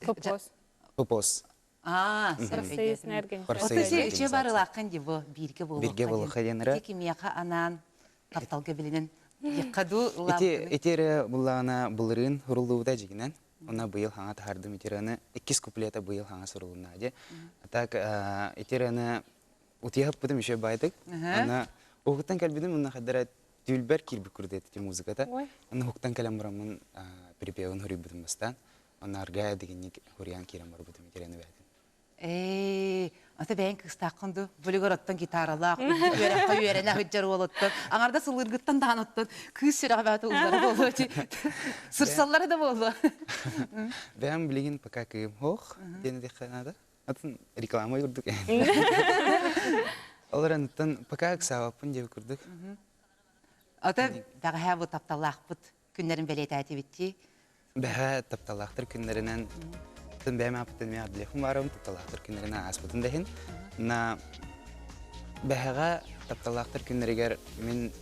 ППОС. ППОС. Аа, Профсоюзная организация. Оту үчү барылааххын дии бу бииргэ буолуохха. Бииргэ буолуохха диэн эрэ. Ити кимиэхэ анаан тапталга билинэн дуу Ити ити эрэ буллаҕына былырыын суруллубута дьигинэн. Уна быйыл хаҥа таһардым ити ырыаны. Иккис куплета быйыл хаҥа сурулунна дии. А так ити ырыаны утуйа сыппытым еще баайдык. Аны уһуктан кэлбитим уонна хайдара түүлбэр киирбит курдук этэ музыката. Аны уһуктан кэлэн бараммын припевын хоруйбутум бастаан. Онно аргаа дигинник хуруйан киирэн барбытым итирэн эбээтин. Ээ, ата бэйэҥ кыыстааххын дуу? Булигар оттон гитаралаах, үрдүк үөрэххэ үөрэнэ сылдьар уолуттан, аҥарда сылыыргыттан даҕаны оттон кыыс сүрэҕэ бэҕэтэ уллара буолуо дии. Сырсаллара да буолуо. Бэйэм билигин пока кыым хоох диэн этиэххэ наада. Атын реклама курдук. Ол эрэн пока ыксаабаппын диэбит курдук. Ата бэҕэһээ бу тапталлаахпыт күннэрин бэлиэтээтибит дии. Бэҕэһээ тапталлаахтар күннэринэн тын бэйэм ааппытын эмиэ адлехум баарым тапталлаахтар күннэринэн ааспытын да иһин. На бэҕэҕэ тапталлаахтар күннэригэр мин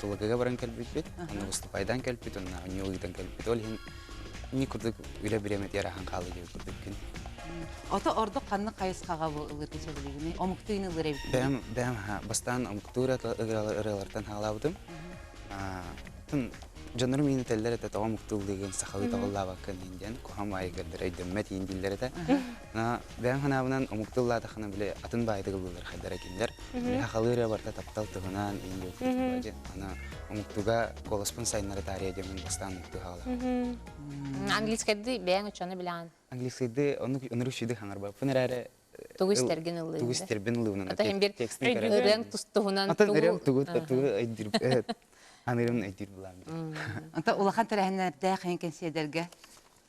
Тулагыга баран кэлбиппит, онно выступайдаан кэлбит, онно оонньуу ыытан кэлбит. Ол иһин ини курдук үлэ бириэмэтигэр аһан хаалыы диэбит курдук күн. Ото ордук ханнык хайысхаҕа бу ылыыргын сөбүлүүгүнүй? Омуктуйун ылыр эбит. Бэйэм бэйэм бастаан омуктуур ырыалартан хаалаабытым. Тын дьоннорум иин этэллэр этэ тоҕо омуктууллыыгын сахалыы тоҕуллаабаккын диэн куһаҕан баайыгардара өйдөммөт иин дииллэр этэ. Бэйэм санаабынан омук тыллаатаххына били атын баайдык ыллыыллар хайдара кинилэр. Били сахалыы ырыа барыта таптал туһунан иин диэн аны омуктуга куоласпын сайыннара таарыйа диэммин бастаан омуктуу хаалаҕын. Английскайды бэйэҥ оччону билэҕин. Английскайды оннук оннук үчүгэй хаҥарбаппын эрээри Тугу истэргин ыллыыбын. Тугу истэрбин ыллыыбын. Ата иһин бир ырыаҥ тустуһунан Атын ырыам тугу тугу өйдүүр анырым өйдүүр булаам. Ата улахан тэрээһиннэрдээх эн кэнсиэдэргэ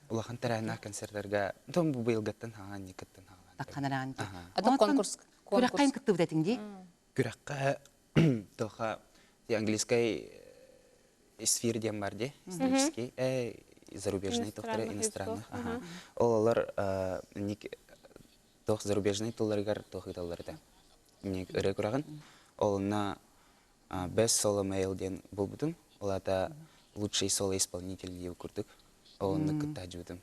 Улахан тэрээһиннээх концерттарга том бу быйылгаттан хаҥаан никкаттан хаҥаан. Такканараан дии. Ата конкурс Күрэххэ кыттыбыт этиҥ дии? Күрэххэ тоха английскай сфера диэн бар дии, исторический, зарубежный тохтары иностранных. Ол олор ник тох зарубежный тылларыгар тох ыыталлар этэ. Ник ырыа күрэҕин. Ол онно Best Solo Male диэн булбутум. Ол аата лучший соло-исполнитель диэбит курдук. Ол онно кытта сылдьыбытым.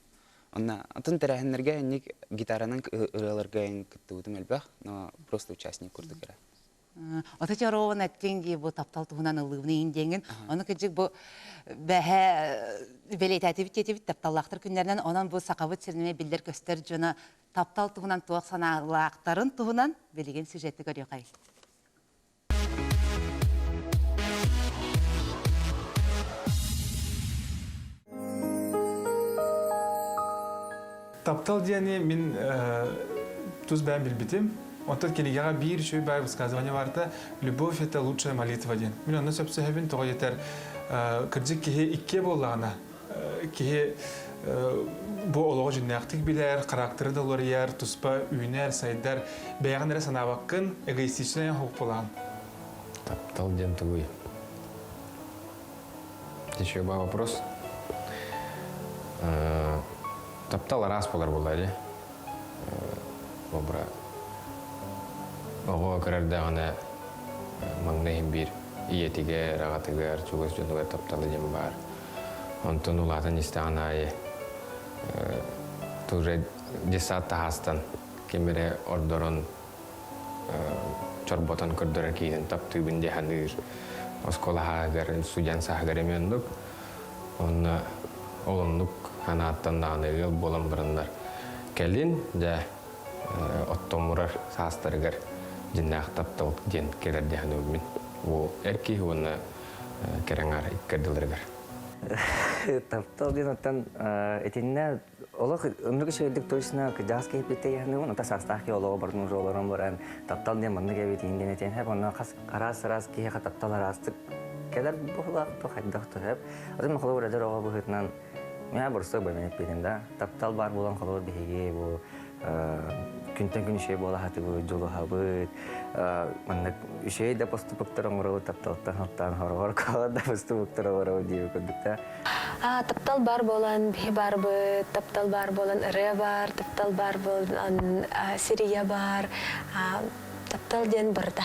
Онно атын тэрээһиннэргэ инник гитаранан ырыаларга кыттыбытым элбэх, но просто участник курдук эрэ. Ото чороон эттиҥ дии бу таптал туһунан ыллыыбын иин диэҥин. Ону кырдьык бу бэһэ бэлиэтээтибит диэтибит тапталлаахтар күннэринэн онон бу сахабыт сиринэ биллэр-көстөр дьоно таптал туһунан туох санаалаахтарын туһунан билигин сюжетти көрүөхэй. Таптал диэни мин тус бэйэм билбитим. Онтон кинигэҕэ биир үчүгэй баай высказывание барыта «Любовь – это лучшая молитва» диэн. Мин онно сөпсөһөбүн, тоҕо диэтэр, кырдьык киһи иккиэ буоллаҕына, киһи Бу олоҕу дьиннээхтик билэр, характеры да уларыйар, туспа үүнэр, сайдар, бэйэҕин эрэ санаабаккын, эгоистичнай оһохпулаан. Таптал диэн тугуй? Еще был вопрос. Таптал араас буолар буолла дии. Обра оҕо көрөрдөҕүнэ маҥнай иһин биир ийэтигэр, аҕатыгар, чугас дьонугар таптала диэн баар. Онтон улаатан истэҕин аайы уже детсад таһаастан ким эрэ ордорон чорботон көрдөрөр киһитин таптыыбын дии саныыр. Оскуола сааһыгар, студент сааһыгар эмиэ оннук. Онно ол оннук санааттан даҕаны ыал буолан бараннар кэлин дьэ оттомурар саастарыгар дьиннээх таптал диэн кэлэр дии саныыбын мин. Бу эр киһи уонна кэрэ аҥаар икки ардыларыгар. Таптал диэн оттон итиннэ олох оннук үчүгэйдик точно кыдьаас киһиппит яһыныгын ата саастаах киһи олоҕу барын уже олорон баран таптал диэн маннык эбит иһин диэн этиэн хэп онно хас араас араас киһиэхэ таптал араастык кэлэр буолаах то хайдах то хэп атын холобур эдэр оҕо быһыытынан миэхэ боростуой бэйэм эппитим да таптал баар буолан холобур биһиги бу күнтэн күн үчүгэй буола сатыыбыт дьулуһабыт маннык үчүгэй да поступоктар оҥоробут тапталтан халтаан хороҕор куһаҕан да поступоктар оҥоробут диэбит курдук да Таптал баар буолан биһи баарбыт, таптал баар буолан ырыа баар, таптал баар буолан сирийэ баар, таптал диэн барыта.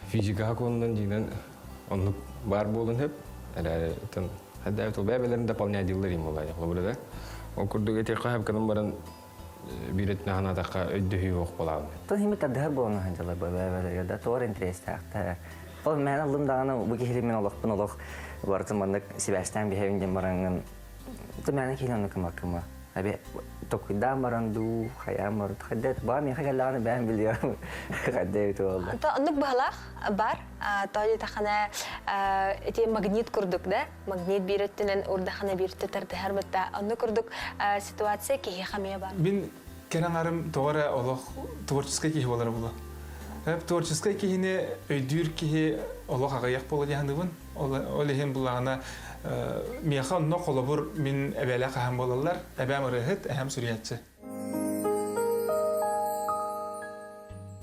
Физикаҕа куонунан дьиҥинэн оннук баар буолун сөп. Эрээри хайдах бэйэлэрин дополнять дииллэр им буолла холобура да. Ол курдук этиэххэ сөп гынан баран биир өттүнэн санаатахха өйдөһүү суох буолаҕын. Тон хими тардыһар буолан сылдьаллар бэйэлэригэр да туор интэриэстээхтэр. Ол мээнэ ыллым даҕаны бу киһили мин олохпун олох барытын маннык сибээстээн биһэбин диэн бараҥҥын мээнэ киһини оннук гыммаккын Аби токуйдаан баран дуу, хайаан баран хайда баа миэхэ кэллэҕинэ бэйэм билиэм хайда эбит буолла. Оннук быһалаах бар. Тоҕо диэтэххинэ ити магнит курдук да, магнит биир өттүнэн урдахана биир өттө тардыһар бытта. Оннук курдук ситуация киһиэхэ эмиэ бар. Мин кэрэ аҥарым тоҕо эрэ олох творческай киһи буолара буолуо. Творческай киһини өйдүүр киһи олох аҕыйах буола дии саныыбын. Ол иһин буллаҕына миэхэ онно холобур мин эбээлээх хаһан буолаллар. Эбээм ырыаһыт, эһэм суруйааччы.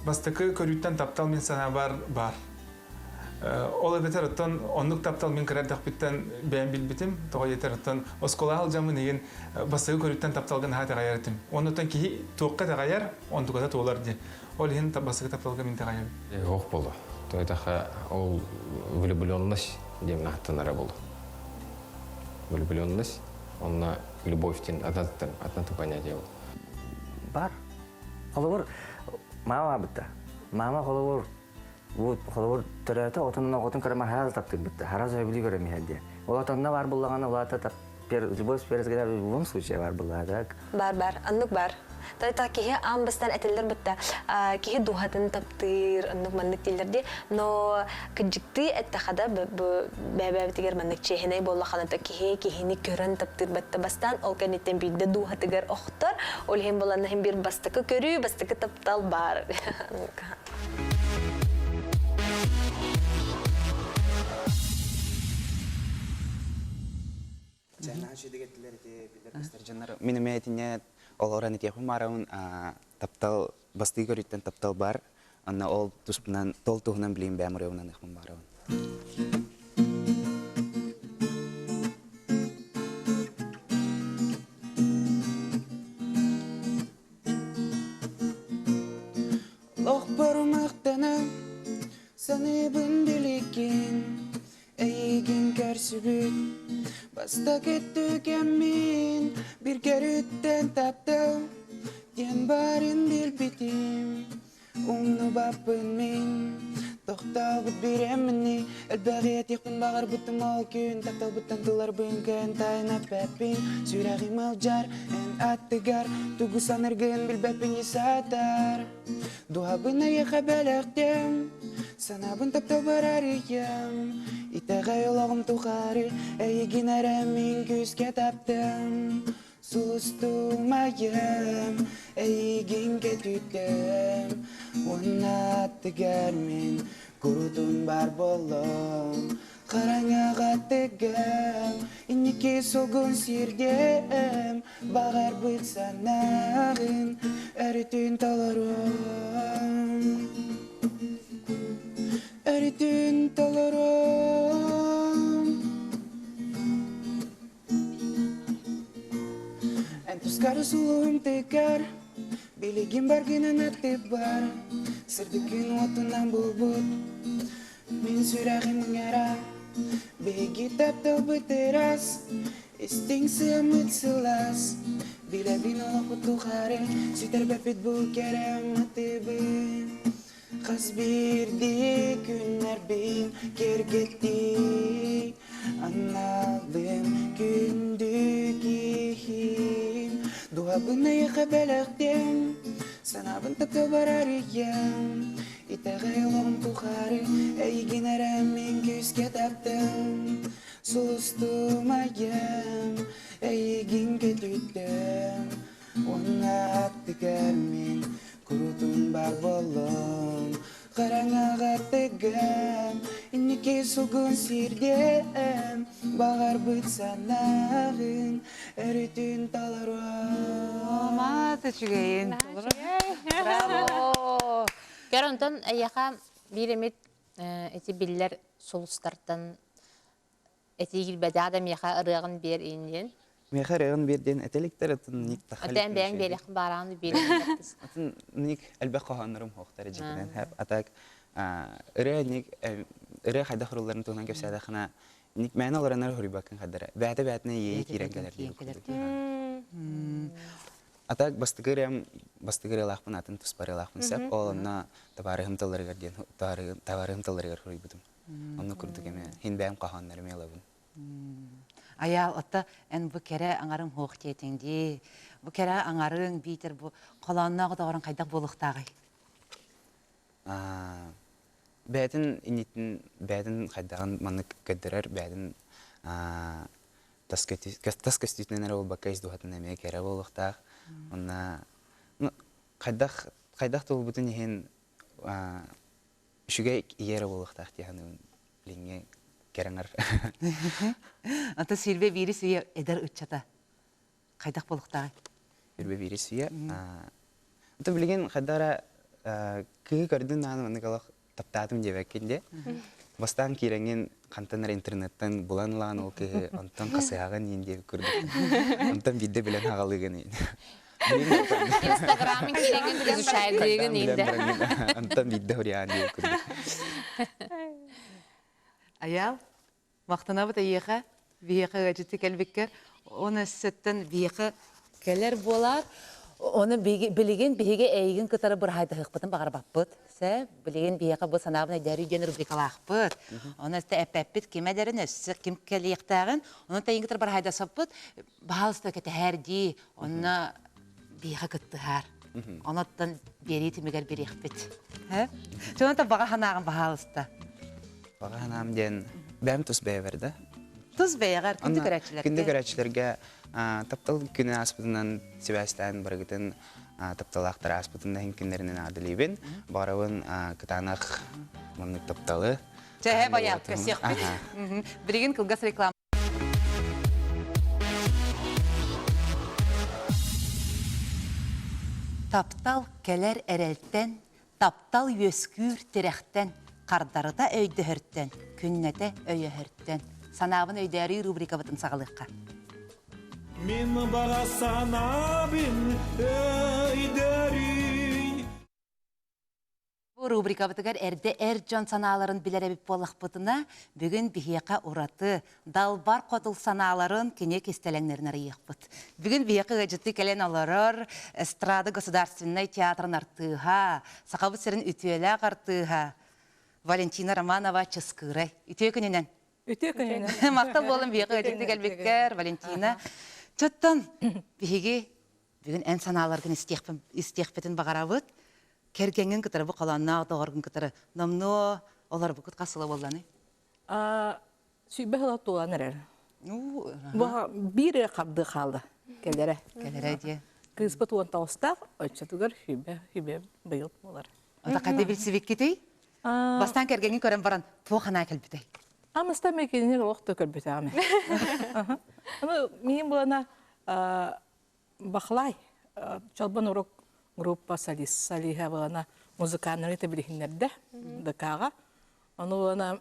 Бастакы көрүүттэн таптал мин санаабар баар. Ол эбэтэр оттон оннук таптал мин кыра эрдэхпиттэн бэйэм билбитим. Тоҕо диэтэр оттон оскуолаҕа сылдьаммын игин бастакы көрүүттэн тапталга наһаа итэҕэйэр этим. Оннуттан киһи туохха итэҕэйэр, онтуката туолар диэн. Ол иһин бастакы тапталга мин итэҕэйэбин. Ох болу. То это ол влюбленность диэн ааттанара болу. Влюбленность, онно любовь диэн атын понятие ол. Бар. Холобур, мама бытта. Мама холобур, бу холобур төрөөтө отун оҕотун көрө хараас таптыырбытта. Хараас өбүлүү көрө миһэр диэн. Ол отонно бар буллаҕына улаата любовь с первого взгляда в любом случае бар буллаҕа так. Бар бар, оннук бар. Та киһи аан бастаан этиллэр бытта киһи дууһатын таптыыр, оннук маннык дииллэр дии. Но кыдьыктыы эттэхэ да бэйэбитигэр маннык чиэһинэй буоллаххына то киһи киһини көрөн таптыыр батта бастаан ол кэнниттэн биирдэ дууһатыгар охтор. Ол иһин буланна иһин биир бастакы көрүү, бастакы таптал баар. Мин эмиэ итиннэ олорон итиэхпин баарабын таптал бастыы көрүүттэн таптал бар анна ол туспунан тол туһунан билиим бэйэм ырыабынан ыахпын баарабын. Олохпор махтанан саныыбын билигин Эйигин көрсүбүт бастакы түгэммин бир көрүттэн таптал диэн барын билбитим умнубаппын мин тохтообут бириэмэни элбэҕи этиэхпин баҕарбытым ол күн тапталбыттан тылларбын кыайан тайына эппэппин сүрэҕим ыалдьар эн аттыгар тугу саныыргын билбэппин саатар Дууһабын эйиэхэ бэлэхтиэм, санаабын тапталбар арыйыам, итэҕэй олоҕум тухары эйигин эрэ мин күүскэ таптыам. Сулустумайым, эйигин кэтүтүөм, уонна аттыгар мин курутун бар буоллум. Хараҥаҕа тыгам, инники сугун сирдиэм, Баҕарбыт санааҕын өрүтүн толоруом. Өрүтүн толоруом. Эн тускар сулуһум тыгар, билигин баргынан аттыбар, Сырдыккын уотунан булбут Мин сүрэҕим ыҥыра, биһиги тапталбыт ыраас, истиҥ сыаммыт сылаас. Билэбин олохпут тухары сүтэрбэппит бу кэрэ матыыбын. Хас биирдии күннэрбин киэргэттии, аналым күндү киһим. Дууһабын эйиэхэ бэлэхтиэм, санаабын тапталбар арыйыам. Итэҕэй олоҕум тухары эйигин эрэ мин күүскэ таптым Сулустумайым эйигин көтүттүм Уонна аттыгар мин куруутун бар буоллум Хараҥаҕа тыгым инники сугун сирдиэм Баҕарбыт санааҕын өрүтүн толоруом Маата үчүгэйин. Браво! Көр, онтон эйиэхэ биир эмит ити биллэр сулустартан этии киирбэтэх да миэхэ ырыаҕын биэр иин диэн. Миэхэ ырыаҕын биэр диэн этэликтэр атын ник Атын бэйэҥ биэриэххин баараҕын биэр Атын ник элбэх хоһооннорум хоохтар дьиҥинэн хэп атак ырыа ник ырыа хайдах ырылларын туһунан кэпсээтэххинэ ник мээнэ олоронор хоруйбаккын хаддара бээтэ бээтинэ иэйи киирэн кэлэр диэн курдук. А так бастакы ырыам бастакы ырыалаахпын атын туспа ырыалаахпын сөп. Ол онно табаарыһым тылларыгар диэн табаарыһым тылларыгар суруйбутум. Онно курдук эмэ хин бэйэм хоһооннорум ылабын. Айаал, отто эн бу кэрэ аҥарыҥ суох диэтиҥ дии. Бу кэрэ аҥарыҥ биитэр бу холоонноох доҕорун хайдах буолуохтааҕый? Бэйэтин иннитин бэйэтин хайдаҕын маннык көрдөрөр бэйэтин тас көстүүтүнэн эрэ буолбакка ис дууһатын эмиэ кэрэ буолуохтаах. Уонна ну, хайдах хайдах туолбутун иһин үчүгэй ийэ эрэ буолуохтаах дии саныыбын билиҥҥи кэрэҥэр. Ата Сильвия биирис үйэ эдэр ыччата хайдах буолуохтааҕый? Сильвия биирис үйэ. Ата билигин хайдах эрэ кыыһы көрдүн даҕаны маннык олох таптаатым диэбэккин дии. Бастаан киирэҥҥин хантан эрэ интернеттэн булан ылаҕын ол кыыһы, онтон хасыһаҕын иин диэбит курдук. Онтон биирдэ билэн аҕалыыгын иин. Инстаграмын киирэҥҥин изучайдыыгын иин да. Онтон биирдэ хуриаан диэбит курдук. Айаал, Махтанабыт эйиэхэ, биһиэхэ ыалдьыты кэлбиккэр. Оны өссөттөн биһиэхэ кэлэр буолаар. Оны билигин биһиги эйигин кытары быраһайдаһыахпытын баҕарбаппыт. Сэ, билигин биһиэхэ бу санаабын өйдөөрүй диэн рубрикалаахпыт. Оны өссө эппэппит ким эдэрин, өссө ким кэлиэхтээҕин. Оны эйигин кытары быраһайдасаппыт. Баһаалыста кэтэһээр дии. Онно биһиэхэ кыттыһаар. Оноттон биэрии түмүгэр бириэхпит. Чоното баҕа санааҕын баһаалыста. Баҕа санаам диэн бэйэм тус бэйэбэр да. Тус бэйэҕэр күндү көрөөччүлэргэ. Күндү көрөөччүлэргэ таптал күнү ааспытынан сибээстээн барыгытын тапталаахтар ааспытын да иһин күннэринэн аадылыыбын. Баҕарабын кытаанах маннык тапталы. Чэһэ баяат көрсүөхпүт. Билигин кылгас реклама. Таптал кэлэр эрэлтэн, таптал үөскүүр тирэхтэн, хардарыта өйдөһөртөн, күннэтэ өйөһөртөн. Санаабын өйдөөрүү рубрикабытын саҕалыахха. Мин баҕа санаабын өйдөрүй. Бу рубрикабытыгар эрдэ эр дьон санааларын билэр эбит буоллахпытына, бүгүн биһиэхэ ураты далбар хотул санааларын кини кистэлэҥнэрин арыйыахпыт. Бүгүн биһиэхэ ыалдьыттыы кэлэн олорор эстрада государственнай театрын артыыһа, Сахабыт сирин үтүөлээх артыыһа Валентина Романова Чыскыырай. Үтүө күнүнэн! Үтүө күнүнэн! Махтал буолан биһиэхэ ыалдьыттыы кэлбиккэр, Валентина. Чоттон биһиги бүгүн эн санааларгын истиэхпитин баҕарабыт. Кэргэҥҥин кытары бу холоонноох доҕоргун кытары номнуо олорбуккут хас сыла буолланый? Сүүрбэ сыла туолан эрэр. Бу биир эрэ хардыы хаалла кэлэрэ. Кэлэрэ диэ. Кыыспыт уон тоҕустаах, оччотугар сүүрбэ сүүрбэ быйыл буолар. Ата хайда билсибиккитий? Бастаан кэргэҥҥин көрөн баран туох санаа кэлбитэй? Амыста мен кинини олох да көрбөтөҕүм. Аны миин булана Бахлай Чолбон урук группа солист солиһа булана музыканнары билиһиннэрдэ ДК-ҕа. Ону булана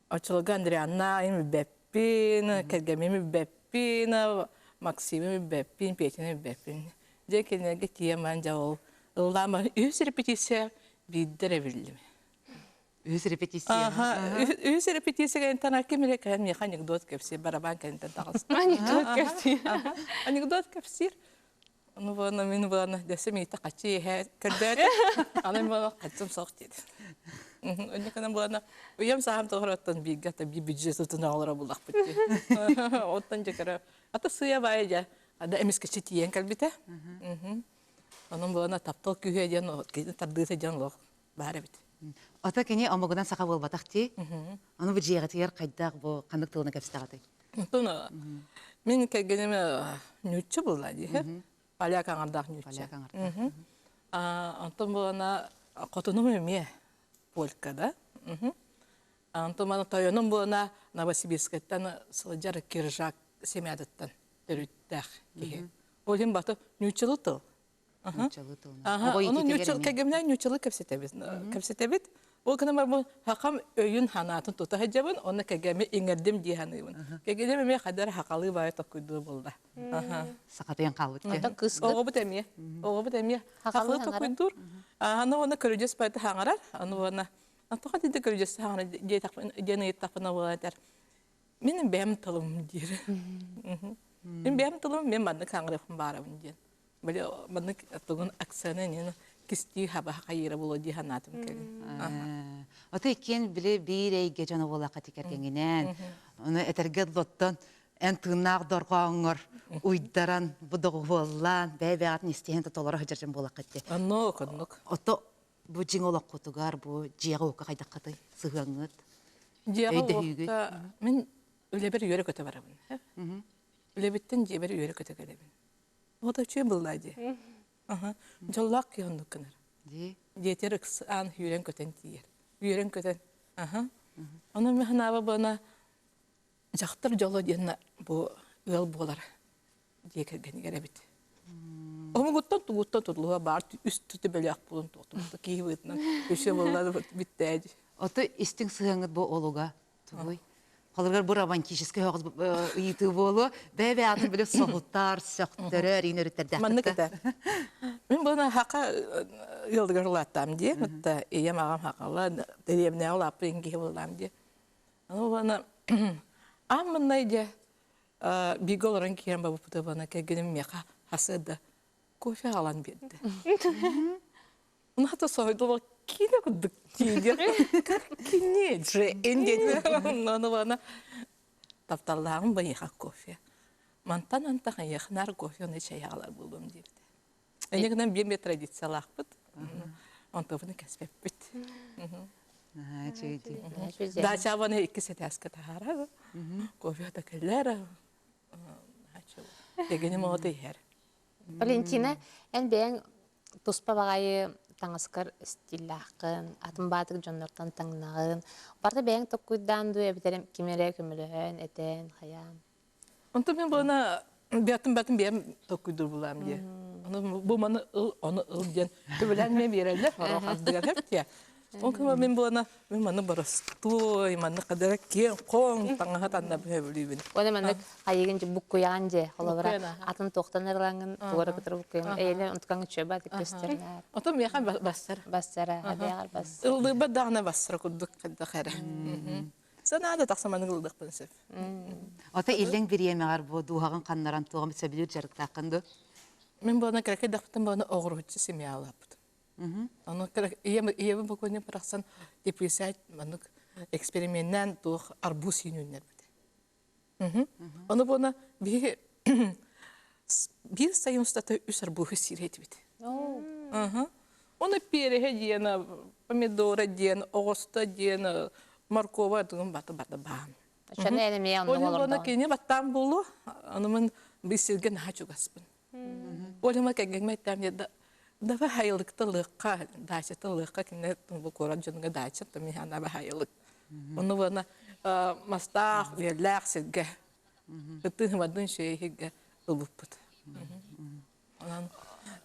Оччолорго Андрианна билбэппин, кэргэммин билбэппин, Максимы билбэппин, Петяны билбэппин. Дьэ кинилэргэ тиийэн баран дьэ ол ыллаама үһүс репетиция биирдэ эрэ биллим. Үһүс репетиция. Үһүс репетиция кэнниттэн ким эрэ кэлэн миэхэ анекдот кэпсиир, барабан кэнниттэн таҕыста. Анекдот кэпсиир. Анекдот кэпсиир. Ону буолна мин буолна дэсэ миитэ хаччы иһэ көрдөөтө. Аны буолна хаччым соох диэт. Онно кына буолна уйам саам тоҕороттон бииргэ та би бюджет тутун оҕолоро буллахпыт дии. Оттон дьэ көрө ата сыа баайа дьэ ада эмискэччи тиийэн кэлбитэ. Онон буолна таптал күүһэ диэн тардыыта диэн олох баар эбит. Ата кини омугунан саха буолбатах дии. Аны бу дьиэҕитигэр хайдах бу ханнык тылына кэпсэтэҕитий? Онтон мин кэргэним ньуучча буолла дии. Поляк аҥардаах ньуучча. Онтон буолана хотунум эмиэ полька да. Онтон мана тойонум буолана Новосибирскайтан сылдьар Киржак семьятыттан төрүттээх киһи. Ол иһин баты ньууччалыы тыл. Нууччалыы тылынан. Аха, ону ньууччал кэгэмнээн ньууччалыы кэпсэтэбит. Кэпсэтэбит. Ол гынан барбын хахам өйүн ханаатын тута сылдьабын, онно кэгэми иҥэрдим дии саныыбын. Кэгэним эмиэ хадара хахалыы баайы токкуйдуу буолла. Сахатыйан хаалбыт. Оҕобут эмиэ. Оҕобут эмиэ хахалыы токкуйдуур. Аны уонна көрүдьүөс байта хаҥарар. Аны уонна тоҕо дии көрүдьүөс хаҥарар диэн ыйыттахпына буолан этэр. Мин бэйэм тылым диир. Мин бэйэм тылым, мен маннык хаҥарыахпын баарабын диэн. Били маннык тугун акцияны нин кистии хаба хайыра буолуо дии санаатым кэлин. Ото иккиэн били биир эйгэ дьоно буолаха тикэргэҥинэн. Ону этэргэ оттон эн тыыннаах дорҕооҥҥор уйдаран бу доҕуһуоллаан бэйэ-бэйэҕитин истиһэн толоро сылдьар дьон буолаххыт дии. Оннук, оннук. Ото бу дьиҥ олоххутугар бу дьиэҕэ-уокка хайдаххытый сыһыаҥҥыт? Дьиэҕэ-уокка мин үлэбэр үөрэ-көтө барабын. Үлэбиттэн дьиэбэр үөрэ-көтө кэлэбин. Вот үчүгэй буолла дии. Дьоллоох киһи оннук гынар. Диэтэр ыксаан үөрэн-көтөн тиийэр. Үөрэн-көтөн. Ону мин санаабар буона дьахтар дьоло диэн бу ыал буолар дьиэ кэргэнигэр эбит. Омугуттан тугуттан тутулуга баар үс төбөлөөх буолун туохтумта киһи быытынан үсө буолла бүттээдь. Ото истиҥ сыһыаҥҥыт бу олуга тугуй? Холобур бу романтическай оҕус ыйытыы буолуо. Бэйэ атын биле соһутар, сөхтөрөр, иин өрүттэрдээх. Маннык этэ. Мин буна хака ыалдыгар улааттаам дии. Мытта ийэм аҕам хакала дэриэбинэҕэ улааппыт киһи буоллаам дии. Аны буна аан маннай дьэ бииргэ олорон киирэн барбыппыт буна кэргэним миэхэ хасыада кофе аҕалан биэрдэ. Хата соһуйдулар киинэ курдук тиийдиэх кини же диэн ону бана тапталлааҕым байыха кофе мантан антах эйиэхнаар кофе оны чай аҕалар буолуом диэбитэ эне гынан биир традициялаахпыт онтубун кэспэппит дачабаны икки сэтээскэ таһаарар кофе да кэллэр дегеним оҕото иһэр Валентина, эн бэйэҥ туспа баҕайы таҥаскар стиллааххын, атын баатык дьоннортон таҥнаҕын. Барыта бэйэҥ толкуйдаан дуу эбэтэр ким эрэ көмөлөһөн, этэн, хайаан? Онтон мин буона бэйэтин бэйэтин бэйэм толкуйдуур булаам дии. Ону бу маны ыл, ону ыл диэн төбөлөөн миэ биэрэллэр, орох ардыгар хэптиэ. Ол кыма мин буона мин маны боростуой, манны кадара киэҥ хоҥ таҥаһа танна бөһөбүлүүбүн. Уонна маннык хайыгын дьэ буккуйаҕын дьэ, холобура атын туохтан ырылаҥын тугара кытары буккуйаҥын эйэлэр онтукаҥ үчүгэй баатык көстөр. Отон миэхэ бассар. Бассара, эбээҕэр бас. Ыллыырбат даҕаны бассара курдук хайдах эрэ. Санаада тахса маннык ыллыахпын сөп. Ото иллэҥ бириэмэҕэр бу дууһаҕын ханнаран туоҕум сөбүлүүр дьарыктааххын дуо? Мин буона кыракый дахпытын буона оҕуруһуччу семьялааппытым. Ону ийэм ийэбин бокуонньук барахсан теплицать маннык эксперименнээн туох арбуз сиин үүннэрбитэ. Ону буона биһиги биир сайын устата үс арбуһу сиир этибит. Ону переһэ диэн, помидора диэн, оҕуста диэн, моркова тугун бата бата баан. Оны кини баттаан буолу, ону мин бисирге наһаа чугаспын. Олема кэргэҥмэ эттэм да давай хайылыкта лыахха, дачата лыахха кинилэр бу куорат дьонуга дача, то миһана хайылык. Ону буона мастаах, үөллээх сиргэ ытыһымадын шейхигэ ылыппыт. Онон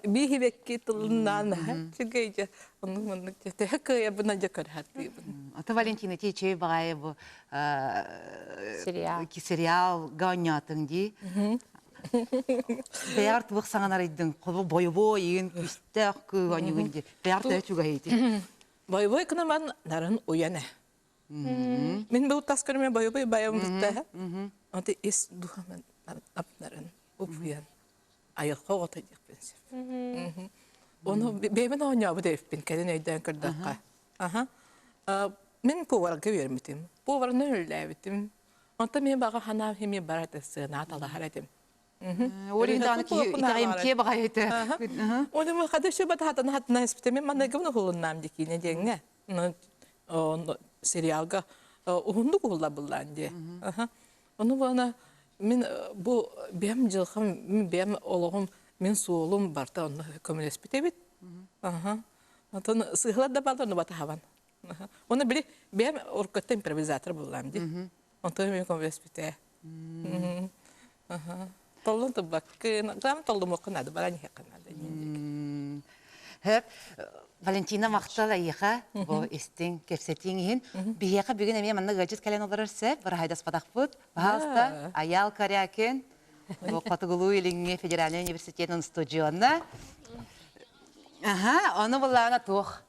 биһибекки тылынан чүгэйдэ оннук маннык төһө кыайабына дьэ көрһаттыыбын. Ата Валентина ти чэй баҕайы бу сериал сериал гаонньоотуҥ дии. Бэйэҕэр туох саҥанарыйдыҥ? Холу бойобуой иин күстээх кыыһонньугун дии. Бэйэҕэр төһө чугаһыйдый? Бойобуой кынаман нарын уйан э. Мин бұл тас көрүмэ бойобуой баям бутта. Онты ис духаман апнарын упуян айылҕа оҕото диэхпин сөп. Ону бэйэбин оонньообут эбиппин кэлин өйдөөн көрдөххө. Аха. Мин поварга үөрмүтүм. Поварынан үлэлээбитим. Онтон мин баҕа санаам химия бар этэ, сыана талаһар этим. Ол даҕаны киһи итэҕэйимтиэ баҕайы этэ. Оны хада шөбө хатана хатана испитим манныгым уһулуннаам дикине диэҥҥэ. Сериалга уһуннук уһулла буллаан дии. Ону буона мин бу бэм дьылхам, мин бэм олоҕум, мин суолум барта онно көмөлөспүт эбит. Онтон сыыһалар да баалар, ону батаһабан. Оны били бэм уруккатта импровизатор буллаам дии. Онтон мен көмөлөспүтэ. Толлун туббаккын, главное толлумуохха надо, баран иһиэххэ надо. Хөп, Валентина махтал эйиэхэ бу истиҥ кэпсэтииҥ иһин. Биһиэхэ бүгүн эмиэ манна ыалдьыт кэлэн олорор сөп, быраһайдаспатахпыт. Пожалуйста, Аял Корякин, бу Хотугулуу-Илиҥҥи федеральнай университетын устудьуона. Аха, ону буллаҕына туох.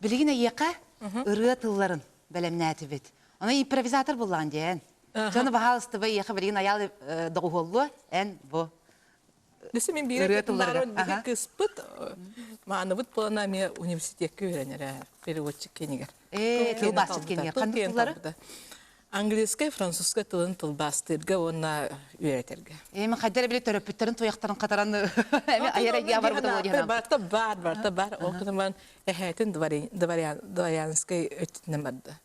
Билигин эйиэхэ ырыа тылларын бэлэмнээтибит. Ону импровизатор буллаҕын диэн. Дьону баһаалыстыба эйиэхэ билигин Аял доҕуһуоллуо, эн бу Өссө мин биир Ырыа тылларыгар. биһи кыыспыт мааныбыт буолана эмиэ университекка үөрэнэрэ переводчик киинигэр. Ээ, тылбаасчыт киинигэр. Ханнык тыллары? Английскай, французскай тылын тылбаастыырга уонна үөрэтэргэ. Ээ, мен хайдар эбили төрөппүттэрин туйахтарын хатаран эми айар эйгэ барбыта буолуо диэн. Барта бар, барта бар. Ол кытыман эһээтин дворянскай өттүнэн барда.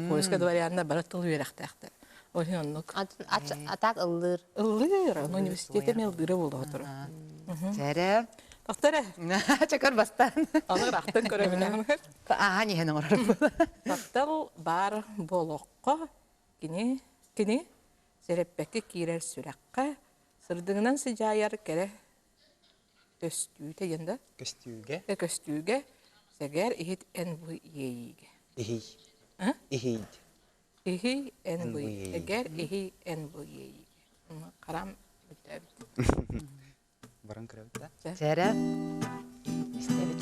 Польскай дворянна бары тыл үөрэхтээхтэр. Ол иһин оннук. Атак ыллыыр. Ыллыыр, ону университете мен ыллыыра буолуо турар. Чэрэ. Тохтор Чакар бастан. Аны ырахтан көрөбүн. Аха ниһен оҥорор. Таптал бар болоххо кини кини сэрэппэккэ киирэр сүрэххэ сырдыгынан сыдьаайар кэрэ көстүүтэ диэн да? Көстүүгэ. Көстүүгэ сэгэр иһит эн бу иэйиигэ. Иһий. Иһий. Иһий эн бу эгэр иһий эн бу иэйиигэ. Харам бүтээбит. Баран көрөбүт да. Сэрэ. Истэбит.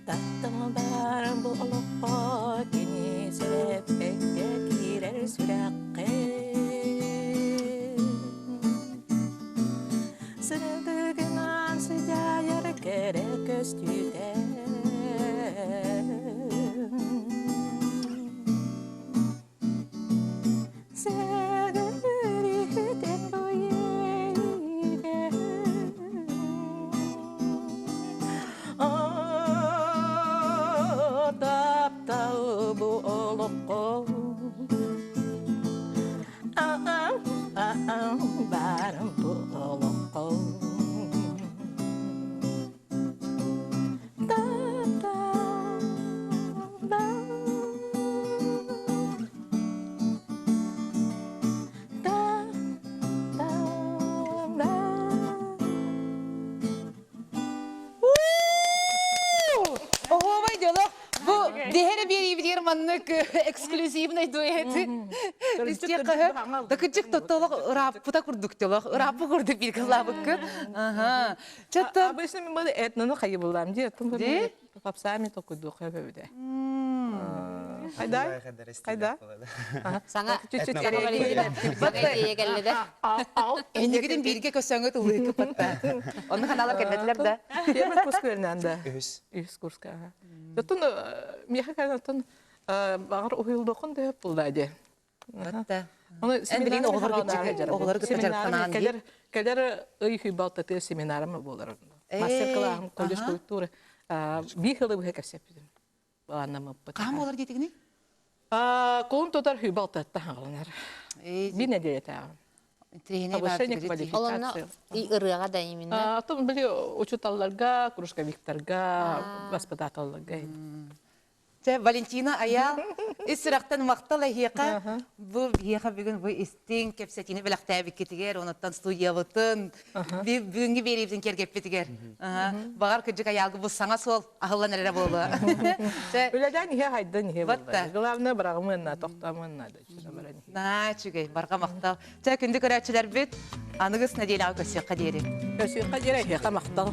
Тапталбар бу олоххо кини сэрэппэккэ киирэр сүрэххэ Сырдыгынан сыдьаайар кэрэ көстүүтэ Сэгэр иһитин бу иэйиигэ Таптал бу олоххо Барым бу олоххо Оһуобай дьоло бу диһэрэ биэриибитигэр маннык эксклюзивный дуэты истиэххэ да кырдьык тоттолох ырааппыта курдук телох ырааппы курдук биир кыллаабыккын аха чатта Обычно мен бу этнону хайыбылам ди Ди? Попсами токуйдуха бөбүдэ. Хайда? Хайда? Саҥа идея кэллэ да. Эннигитин бииргэ көсөҥө тыллыыкы патта. Онну ханалар кэлбэтилэр да. Первый курс көрүнэн да. Үһүс. Үһүс курска. Оттон миэхэ кэлэн оттон баҕар уһуйулдуохун дөһөп булда ди. Батта. Эн билигин оҕолору оҕолору кытта дьарыктанаан Кэлэр кэлэр ый хүйбалтатыа семинарым буолар. Мастер-классым колледж культуры биир хылы быһа кэпсэппитим. Анамыппыт. Хаһан буолар диэтигиний? Кулун тутар хүйбалтатта хааланар. Бир неделетээҕим. Повышение квалификации. ырыаҕа да именно. Атын били учуталларга, кружковиктарга, воспитателларга. Чэ, Валентина Айаал, ис сүрэхтэн махтал эһиэхэ. Бу биһиэхэ бүгүн бу истиҥ кэпсэтиини бэлэхтээбиккитигэр, онуттан студиябытын, бүгүҥҥү биэриибитин киэргэппитигэр. Баҕар кырдьык Айаалга бу саҥа суол аһыллан эрэрэ буолуо. Чэ, Үлэлээн иһэ хайдан иһэ буолла. Главное быраҕымыан тохтоомуон наада. Наа, үчүгэй, барҕа махтал. Чэ, күндү көрөөччүлэрбит, аныгыс нэдиэлэҕэ көрсүөххэ диэри. Көрсүөххэ диэри эһиэхэ махтал.